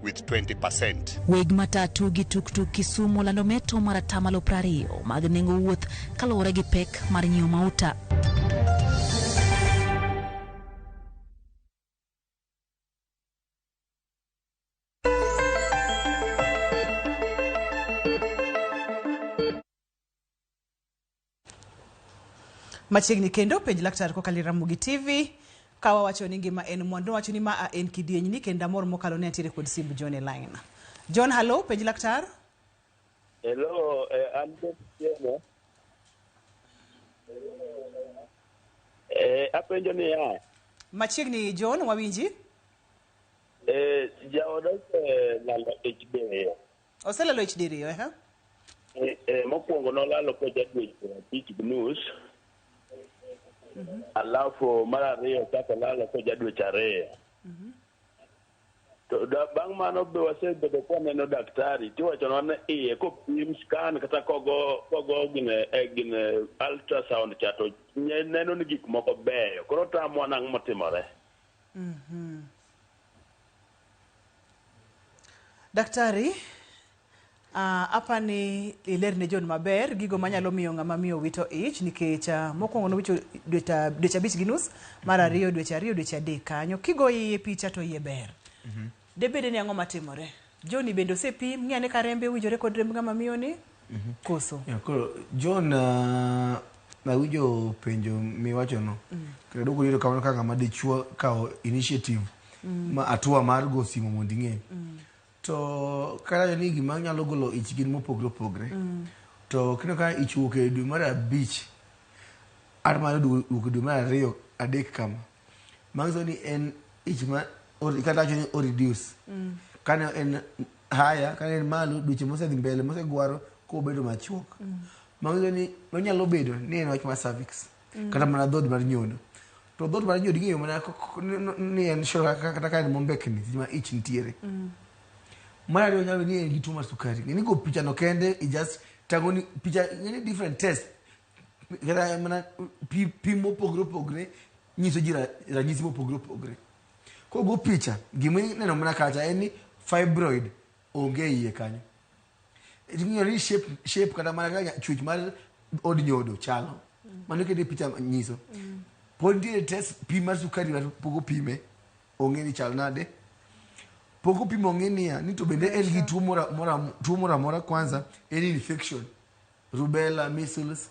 with 20%. Weg matatu gi tuktuk Kisumu olando meto mar atamalo 20 mag nengo wuoth kaluwore gi pek mar nyiewo mauta. Machiegni kendo penj laktar kokalo e Ramogi TV ka wawacho ni ngima en mwandu wacho ni ma a en kidienyni kendo amor mokalo ni antiere kod simb John e line. John, hello, penj laktar. Hello, an Chiemo. Apenjo niya. Machiegni John, wawinji? Jaoda oselalo ich diriyo. Oselalo ich diriyo, eh? Mokwongo nolalo koja dweche 5.5. Alafu mar ariyo chako lalo koja dweche 2. To bang' mano be wasebedo kwa neno daktari tiwachonwa ni iye kopim scan kata kogo gine ultrasound cha to neno ni gik moko beyo. Koro tamwa nang'o motimore. Daktari, Apani iler ne John maber gigo manyalo miyo ng'ama miyo wito ich nikech mokwongo nowicho dweche 5.5, mar ariyo dweche 2, dweche 3 kanyo. Kigo iye picha to iye ber. Debede ni ang'o matimore? John bende osepim, ng'i ane ka rembe owinjore kod remb ng'ama miyo ni? Koso? Yeah, koro John awinjo penjo miwachono. Kendo duoko yudo kamano ka ng'ama dichuo kawo initiative ma hatua mar go simu mondo ing'e. To karacho ni gima nyalo golo ich gin mopogre opogre. To kineno ka ich wuok e dwe mar 5 ar mar wuok e dwe mar 2 3 kama. Manyiso ni en ich ma kata wacho ni o reduce. Kane en higher, kane en malo dweche mosedhi mbele mosegwaro kobedo machuok. Manyiso ni onyalo bedo ni en wach mar cervix. Kata mana dhoot mar nyodo. To dhoot mar nyodo ing'eyo mana ni en sure kata ka en mombekni seche ma ich nitiere. Mar ariyo nyalo ni en gi tuo mar sukari. Ng'e ni go picha no kende i just tang'o ni picha ng'e ni different test kata mana pim mopogre opogre nyiso ji ranyisi mopogre opogre. Kogo picha gima ineno mana kacha en ni fibroid onge iye kanyo. Ing'eyo ni shape kata mana kaka chwech mar od nyodo chalo. Mano kende picha nyiso. Pod nitiere test pim mar sukari mar pok opime ong'e ni chal nade. Pok opimo ong'e niya ni to bende en gi tuo moro amora kwanza en infection rubella, measles,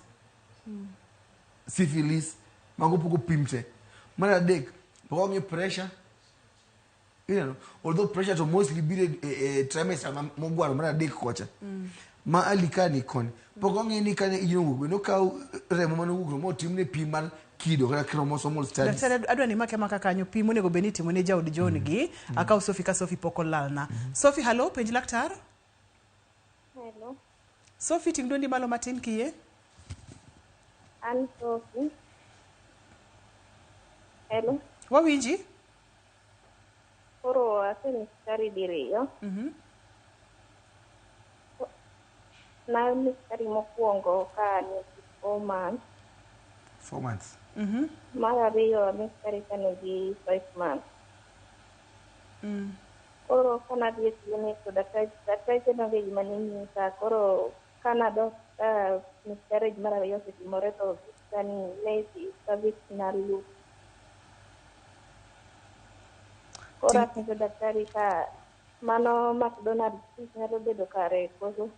syphilis mago pok opim te. Mar adek pok ong'e pressure. Ineno, although pressure to mostly biro e trimester mogwaro mar 3 kocha. Ma alikani koni. Pok ong'e ni kane ijno wuok bende okaw remo mane owuok no motimne pim mar kido kata chromosomal studies. Daktari adwa ni make maka kanyo pim onego bed ni itimo ne jaod John gi akaw Sophie ka Sophie pok olalna. Sophie hallo, penj laktar. Hello. Sophie ting' dwondi malo matin kiyie. An Sophie. Hello. Wawinji. Koro asemiscarry diriyo. Na miscarry mokwongo ka nigi 4 months. 4 months. Mar ariyo miscarry ka nigi 5 months. Koro kanadhi e clinic to dakteche nonge gima ne nyisa. Koro kanadok ka miscarriage mar ariyo osetimore to nyisa ni ne cervix na loose. Koro apenjo daktari ka mano McDonald's nyalo bedo kare koso.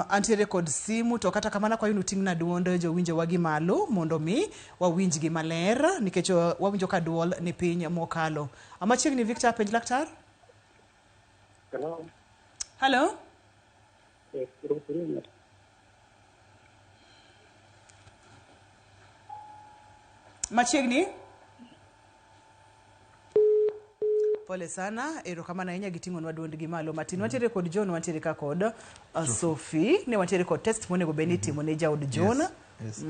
Antiere kod simu to kata kamano akwayo ni uting'na duond jowinjowa gi malo mondo mi wawinjgi maler nikech wawinjo ka duol ni piny mokalo. Machiegni Victor, penj laktar. Hello. Hello. Yes, Machiegni. Pole sana, erokamano ahinya giting'onwa duondgi malo matin. Wantiere kod John, wantiere ka kod Sophie, ne wantiere kod test monego bed ni itimo ne jaod John. Yes.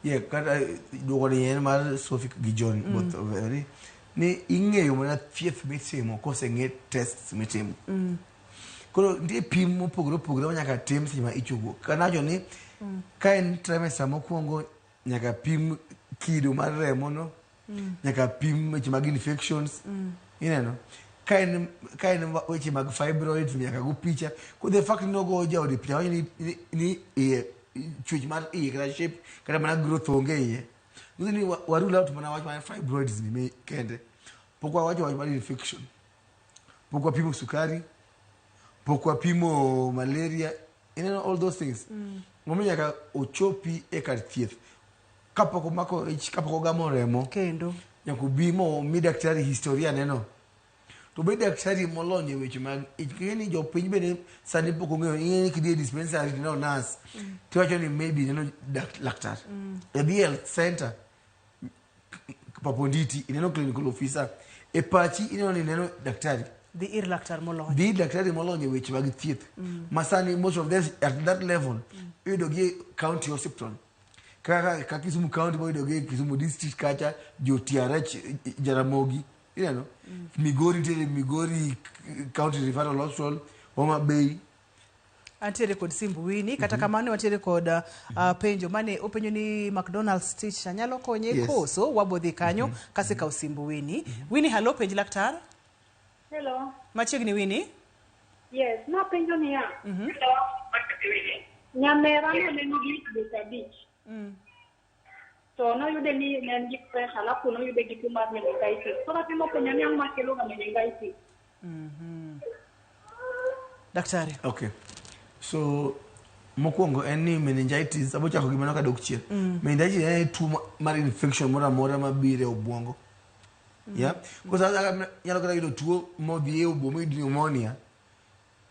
Yeah, kata duoko ni en mar Sophie gi John both of them. Ni ing'eyo mana thieth mitimo koseng'e tests mitimo. Koro nitie pim mopogore opogore ma nyaka tim seche ma ich owuok. Kanawacho ni ka en trimester mokwongo nyaka pim kido mar remo no, nyaka pim weche mag infections. Ineno? Ka en weche mag fibroids nyaka go picha. Ko the fact ni ogo jaode picha wacho ni iye chwech mar iye kata shape kata mana growth onge iye. Nyiso ni wa rule out mana wach mar fibroids ni kende. Pok wawacho wach mar infection. Pok wapimo sukari. Pok wapimo malaria. Ineno all those things. Momiyo nyaka ochopi e kar thieth. Kapok omako ich, kapok ogamo remo. Kendo. Nyaka obi mo mi daktari historia neno. To be daktari molony e weche mag ich. Ing'e ni jopiny bende sani pok ong'eyo. Ing'e ni kidhi e dispensary tineno nurse. Tiwacho ni maybe ineno laktar. Idhi health center Paponditi ineno clinical officer. E pachi ineno ni ineno daktari. Dhi ir laktar molony. Dhi daktari molony e weche mag thieth. Ma sani most of them at that level iyudo gi county hospital. Kaka Kisumu county boyudo gi Kisumu district kacha jo TRH Jaramogi. Ineno? Migori nitiere Migori County Referral Hospital, Homa Bay. Antiere kod simb Winnie, kata kamano wantiere kod penjo mane openjo ni McDonald's teacher nyalo konye koso wabodhi kanyo kasekawo simb Winnie. Winnie, hallo, penj laktar. Hello. Machiegni Winnie. Yes, napenjo niya. Nyamera ne nigi dweche 5. To noyude ni ne en gi pressure alafu noyude gi tuo mar meningitis. Koro atemo penjo ni ang'o makelo ga meningitis? Daktari. Okay. So mokwongo en ni meningitis abo chako gi mano kadok chien. Meningitis en tuo mar infection moro amora mabiro e obwongo. Yeah. Because nyalo kata yudo tuo modhi e obo miyud pneumonia.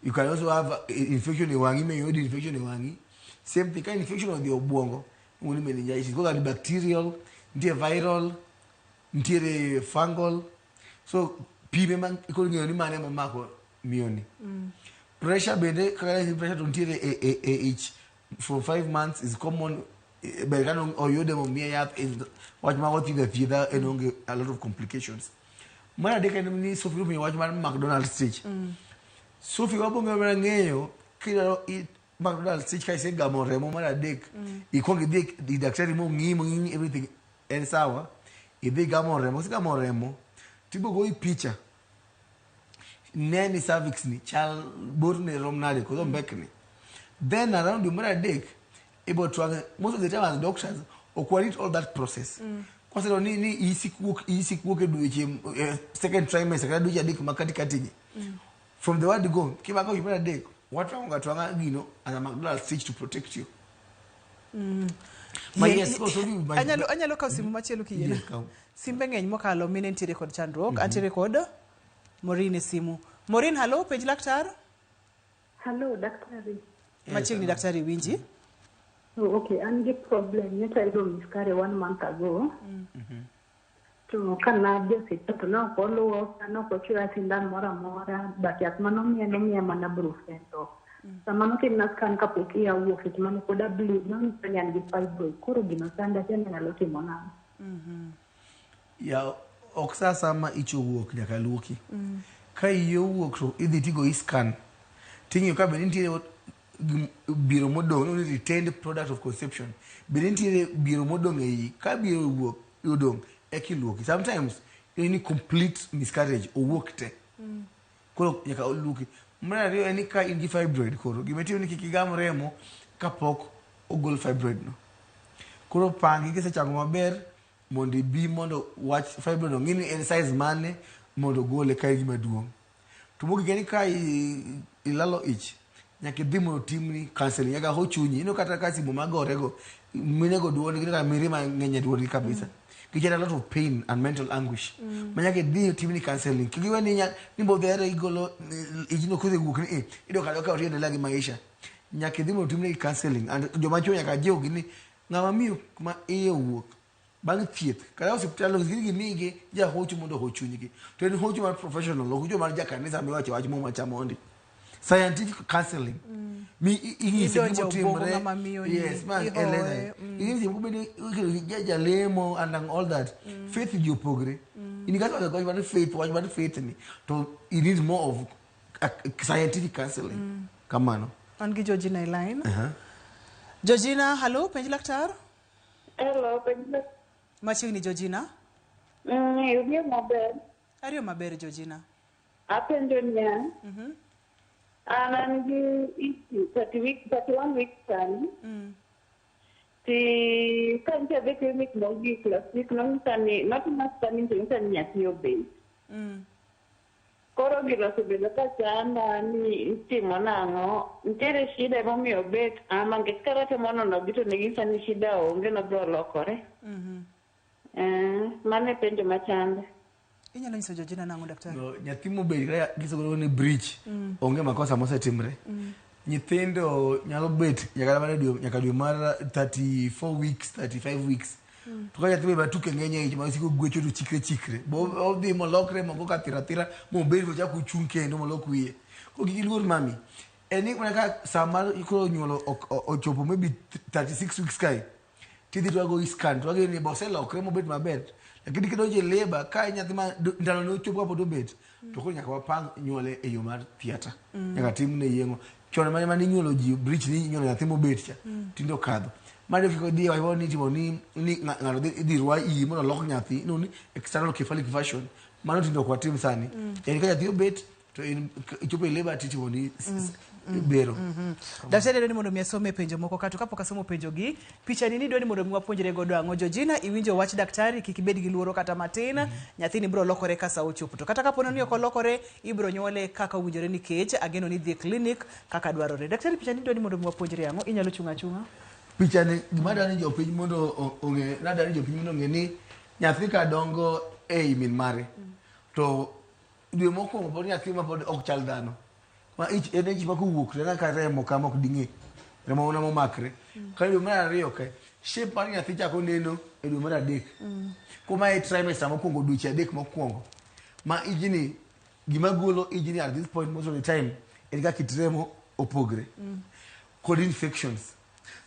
You can also have infection e wang'i miyud infection e wang'i. Same thing ka infection odhi e obwongo iluongo ni meningitis. Koro ni bacterial, nitie viral, nitiere fungal. So pime ma koro ng'eyo ni mane momako miyoni. Pressure bende kaka pressure to nitiere e ich for 5 months is common. Ber ka oyude momiye yath wach ma othiedhe athiedha en onge a lot of complications. Mar adek en ni Sophie openjo wach mar McDonald's stitch. Sophie wabonge mana ng'eyo kidwaro McDonald's stitch ka isegamo remo mar adek ikwong idhi i daktari mong'iyi everything en sawa idhi gamo remo kisegamo remo tibo goyi picha ne ni cervix ni chal borne rom nade koso mbekni. Then around dwe mar adek ibo twang'e. Most of the time as doctors ok warit all that process. Kwaseneno ni isik wuok e dweche second trimester kata dweche 3 ma katikati gi. From the word go kimako dwe mar adek watwang'o ga twang'a gino as a McDonald's stitch to protect you. Ma yes, anyalo kawo simu machielo kiyiena. Simbe ng'eny mokalo mine nitiere kod chandruok. Antiere kod Maureen e simu. Maureen, hello, penj laktar. Hello, daktari. Machiegni daktari winji. Oh, okay, an gi problem. Nyocha ayudo miscarriage 1 month ago. To kana dhi osiptal to ne ok oluoka, ne ok ochuoya sindan moro amora, but yath manomiya nomiya mana brufen to sama notimna scan kapok iya owuok seche mane pod a bleed nonyisa ni an gi fibroid. Koro gino chanda akia ni anyalo timo nang'o. Ya ok sa sama ich owuok nyaka luoki. Ka iyi owuok to idhi tigoyi scan. Ting'iyo ka be nitiere biro modong', ni retained product of conception. Be nitiere biro modong' e iyi. Ka biro owuok odong' eka iluoki. Sometimes en ni complete miscarriage owuok te. Koro nyaka oluoki. Mar ariyo en ni ka in gi fibroid koro gima itimo ni kik igam remo kapok ogol fibroid no. Koro pangi kisechango maber mondo ibi mondo wach fibroid no ng'i ni en size mane mondo ogole ka en gima duong'. To mogik en ni ka ilalo ich nyaka idhi mondo otimni counseling nyaka ho chunyi. Ineno kata ka simu magorego minego duondgi ineno ka mirima ng'eny e duondgi kabisa. Nikech en a lot of pain and mental anguish. Ma nyaka idhi otimni counseling. Kik iwe ni bodhere igolo ijno kosewuok ni iyudo ka ka otiendelea gi maisha. Nyaka idhi mondo otimni counseling and joma chuo nyaka jiwgi ni ng'ama miyo ma iye owuok bang' thieth kata osiptal ok gimigi jahocho mondo oho chunygi. To en hocho mar professional ok hocho mar jakanisa miwacho wach muma cha mondi. Scientific counseling. Mi inyise Idonjo gima obwongo otimre. ng'ama miyo ni, Yes, ma ihoye, eleza. Inyise gima obedo jalemo and all that. Faith ji opogre. In kaka wach mar faith, wach mar faith ni to it needs more of scientific counseling. Kamano. An gi Georgina e line. Georgina, hello, penj laktar. Hello, penj laktar. Machiegni Georgina. Ariyo maber. Ariyo maber Georgina. Apenjo niya. An gi ich 31 weeks sani. Ti ka nitie adhi clinic mogik last week nonyisa ni notima scanning to onyisa ni nyathi obet. Koro gino osebedo ka chanda ni itimo nang'o, nitiere shida emomiyo obet ama nikech ka natemo nonogi to ne ginyisa ni shida onge nobiro lokore. Mano e penjo machanda. Inyalo nyiso Georgina nang'o daktari? No, nyathi mobet kata gisegolo ni breach onge makosa mosetimre. Nyithindo nyalo bet nyaka mana dwe nyaka dwe mar 34 weeks 35 weeks. To ka nyathi ma tuke ng'eny e ich ma osiko gwecho to chikre chikre. Bo odhi molokre mogo ka thira thira mobed mochak ochung' kendo molok wiye. Koro kik iluor mami. En ni mana ka sama koro nyuolo ochopo maybe 36 weeks kae tidhi to wagoyi scan to wageno ni be oselokre mobet maber. Lakini kidonjo e labour ka en nyathi ma ndalone ochopo kapod obet to koro nyaka wapang nyuole e yo mar theatre. Nyaka timne yeng'o. Chon mane mane inyuolo ji breach ni inyuolo nyathi mobet cha tinde okadho. Mano kik odhi wach ni itimo ni ng'ato idhi rwa iyi mondo olok nyathi iluongo ni external cephalic version. Mano tinde ok watim sani. En ka nyathi obet to in ichopo e labor titimo ni bero. Daktari dwaro ni mondo mi asome penjo moko kato kapok asomo penjo gi picha ni dwaro ni mondo mi wapuonjre godo ang'o. Georgina, iwinjo wach daktari, kik ibed gi luoro kata matin. Nyathini biro lokore ka sa ochopo. To kata kapo ni ok olokore, ibiro nyuole kaka owinjore nikech ageno ni dhi e klinik kaka dwarore. Daktari, picha ni dwaro ni mondo mi wapuonjre ang'o? Inyalo chung' achung'a? Picha ni gima dwaro ni jopiny mondo ong'e, nadwaro ni jopiny mondo ong'e ni nyathi ka dongo ei min mare to dwe mokwongo pod nyathi ma pod ok chal dhano. Ma ich en ich ma kowuok to en kaka remo kama ok ding'e. Remo mana momakre. Ka dwe mar ariyo ka shape mar nyathi chako neno e dwe mar adek. Kuma e trimester mokwongo dweche adek mokwongo. Ma ijni gima golo ijni at this point most of the time en ka kit remo opogre. Kod infections.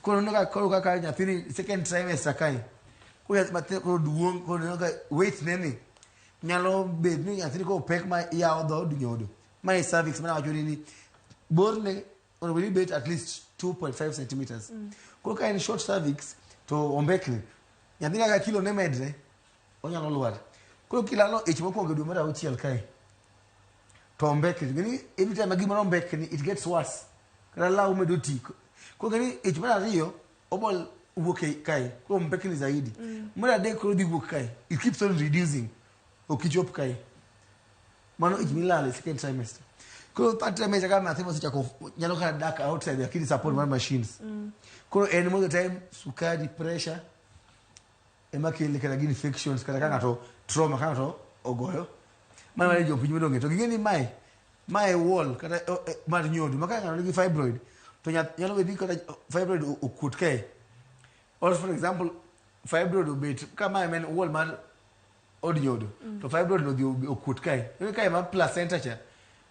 Koro neno ka koro kaka nyathini second trimester kae. Koro nyathi matin koro duong' koro neno ka weight ne ni nyalo bet ni nyathini koro pek ma yawo dhood nyodo. Ma e cervix mana wacho ni borne onego bed ni bet at least 2.5 centimeters. Koro ka en short cervix to ombekni. Nyathi kaka kilo ne medre onyalo lwar. Koro kilalo ich mokwongo e dwe mar auchiel kae to ombekni. Ng'eni every time ma gimoro ombekni it gets worse. Kata law medo ti. Koro ng'eni ich mar ariyo obol wuok e kae. Koro ombekni zaidi. Mar adek koro dhi wuok kae. It keeps on reducing. Ok ichop kae. Mano ich milalo e second trimester. Koro third trimester ka nyathi mosechako nyalo kata dak outside lakini support mar machines. Koro en most of the time sukari, pressure ema kele kata gi infections kata ka ng'ato trauma ka ng'ato ogoyo. Mano mar jopiny mondo ong'e. To ging'e ni mae wall kata mar nyodo ma ka ng'ato nigi fibroid to nyalo bedo ni kata fibroid okuot kae. Or for example fibroid obet ka mae en wall mar od nyodo to fibroid no odhi okuot kae. Iyudo kae ma placenta cha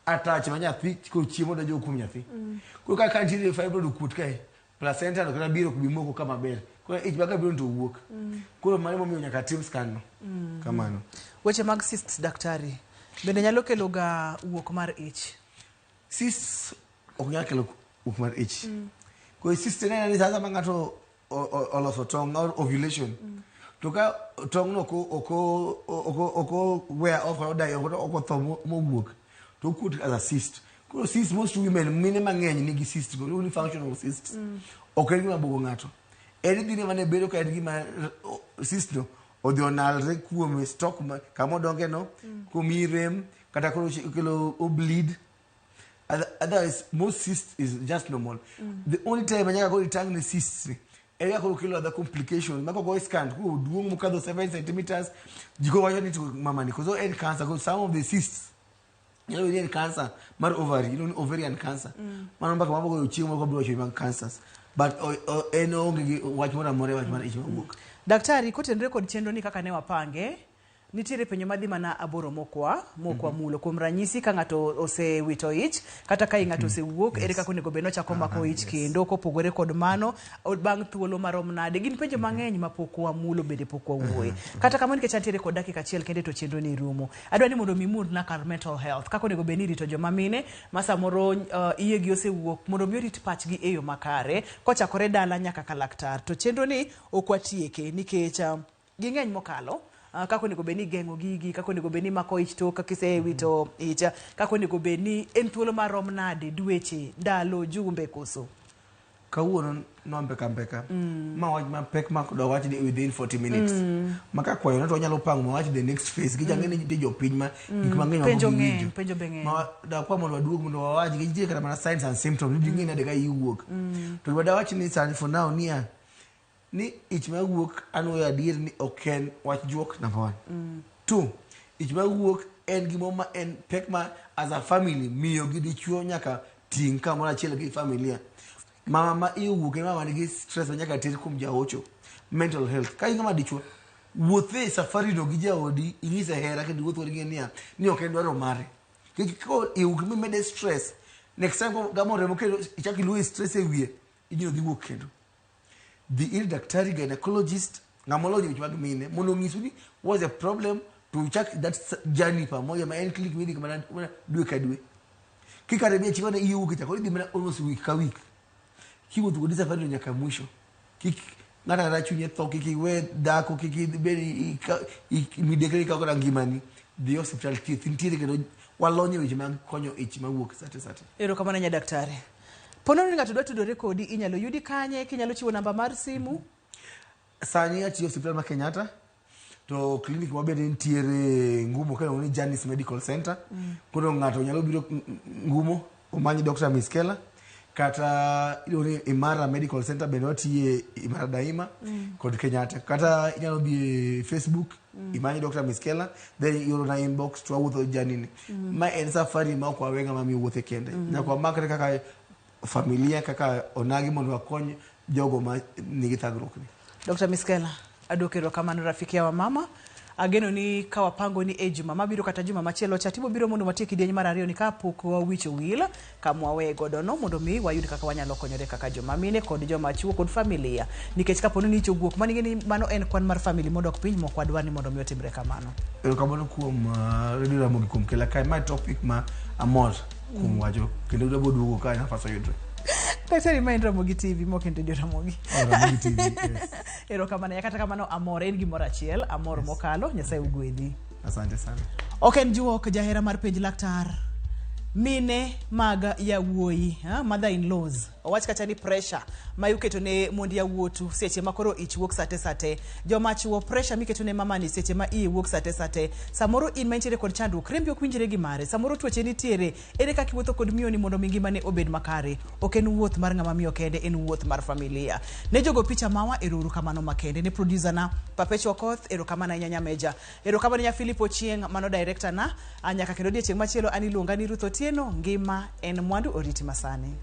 attach ma nyathi koro chiemo donjo kuom nyathi. Koro ka nitiere fibroid okuot kae placenta no kata biro ok bi moko kama ber. Koro ich ma kabiro to wuok. Koro mano emomiyo nyaka tim scan no. Kamano. Weche mag cysts daktari bende nyalo kelo ga wuok mar ich? Cysts ok nyal kelo wuok mar ich. Koro cysts en ni sasa ma ng'ato oloso tong' or ovulation. To ka tong' no ok wear off or die ok otho mowuok to okuot as a cyst. Koro cyst most women mine mang'eny nigi cyst go, iluongo ni functional cysts. Ok en gima buogo ng'ato. En idhi ne mana bedo ka en gima cyst no odhi onalre kuome stock ma kama odonge no komiyi rem kata koro kelo o bleed. Otherwise most cysts is just normal. The only time manyaka koro itang' ne cysts ni en ka koro kelo other complications ma kogo scan koro duong' mokadho 7 centimeters ji koro wacho ni to mama ni koso en cancer. Because some of the cysts nyalo bedo ni en cancer mar ovary, iluongo ni ovarian cancer. Mano mbaka mabogo chieng' moro biro wacho mag cancers. But en oonge gi wach moro amora e wach mar ich mawuok. Daktari, kotenore kod chenro ni kaka ne wapange, nitiere penjo madhi mana 8 mokwa mulo. Kuom ranyisi ka ng'ato osewito ich kata ka ng'ato osewuok, ere kaka onego bed ni ochako mako ich kendo kopogore kod mano bang' thuolo marom nade? Gin penjo mang'eny mapok wamulo bende pok wawuoye. Kata kamano nikech antiere kod dakika achiel kende to chenro ni rumo. Adwa ni mondo mi imulna kar mental health kaka onego bed ni irito joma mine ma samoro iyegi osewuok mondo mi orit pachgi e yo makare kochakore dala nyaka ka laktar. To chenro ni ok watieke nikech ging'eny mokalo. Kaka onego bed ni igeng'o gigi, kaka onego bed ni imako ich tok kisewito ich, kaka onego bed ni en thuolo marom nade, dweche, ndalo, jumbe koso? Kawuono nwambeka mbeka. Ma wach mapek ma dwa wach ni within 40 minutes. Ma ka kwayo to wanyalo pango ma wach the next phase. Nikech ang'e ni nitie jopiny ma gik mang'eny ma Penjo pok ng'eny, giwinjo. penjo be ng'eny. Ma dakwa mondo waduog mondo wawach nikech nitie kata mana signs and symptoms. Ni ging'e nade ka iyi wuok. To gima dawach ni sani for now niya ni ich mawuok anwoyo adier ni ok en wach juok number 1. 2, ich mawuok en gimoro ma en pek ma as a family miyo gi dichuo nyaka ting' kamoro achiel gi familia. Mama ma iye owuok en mama nigi stress ma nyaka ter kuom jahocho. Mental health. Ka in ng'ama dichuo, wuoth e safari no gi jaodi, inyise hera kendo iwuoth kodgi niya ni ok en dwaro mare. Nikech ka iwuok mimede stress, next time gamo remo kendo ichak iluwo stress e wiye, ijino dhi wuok kendo. Dhi ir daktari gynecologist ng'ama olony e weche mag mine mondo ong'isu ni what's the problem to uchak that journey pamoja ma en clinic midhi mana dwe ka dwe. Kikare bi achiwa ne iye wuok cha koro idhi mana almost week ka week. Kiwuotho kodi safari no nyaka mwisho. Kik ng'ato ang'ata chunye tho, kik iwe dhako, kik ibed midekre ikaw kata ngimani. Dhi e osiptal, thieth nitiere kendo walony e weche mag konyo ich mawuok sate sate. Erokamano nya daktari. Ponono ni ng'ato dwa tudore kodi, inyalo yudi kanye? Kinyalo chiwo namba mar simu? Sani atiyo e osiptal ma Kenyatta to klinik ma bende nitiere Ngumo kiluongo ni Janis Medical Center. Koro ng'ato nyalo biro Ngumo omany Dr. Miskela kata iluongo ni Imara Medical Center bende watiye Imara Daima kod Kenyatta. Kata inyalo dhi e Facebook imany Dr. Miskela then iorona inbox to wawuotho journey ni. Ma en safari ma ok wawe ng'ama miyo wuothe kende. Nyaka wamakre kaka familia kaka onagi mondo wakony jogo ma nigi thagruok ni. Dr. Miskela, aduoko erokamano rafiki ya wamama. Ageno ni ka wapango ni e juma mabiro kata juma machielo cha tibo biro mondo watiek kidieny mar ariyo ni kapok wawich owil kama wawe godo no mondo mi wayud kaka wanyalo konyore kaka joma mine kod joma chuo kod familia nikech kapo ni ich owuok mano ing'e ni mano en kwan mar family modok piny mok wadwar ni mondo mi otimre kamano. Erokamano kuom Radio Ramogi kuom kela kae. Mae topic ma amor kuom wacho kendo abo duogo ka nafas oyudre. Daktari ma en Ramogi TV mok en Radio Ramogi. Oh, Ramogi TV, yes. Erokamano kata kamano amor en gimoro achiel amor mokalo Nyasaye ogwedhi. Asante sana. Ok en juok jahera mar penj laktar. Mine mag yawuoyi, mother in laws. Owach kacha ni pressure ma iketo ne mond yawuotu seche ma koro ich wuok sate sate. Joma chuo pressure miketo ne mamani seche ma iye wuok sate sate. Samoro in ma intiere kod chandruok, rembi ok winjre gi mare. Samoro tuoche nitiere. Ere kaka iwuotho kod miyoni mondo mi ngimane obed makare? Ok en wuoth mar ng'ama miyo kende, en wuoth mar familia. Ne jogo picha mawa, ero uru kamano makende. Ne producer na, Perpetua Okoth, erokamano ahinya Nyameja. Erokamano nya Philip Ochieng, mano director na. Nyaka kendo odiechieng' machielo an iluonga ni Ruth Otieno, ngima en mwandu oriti masani.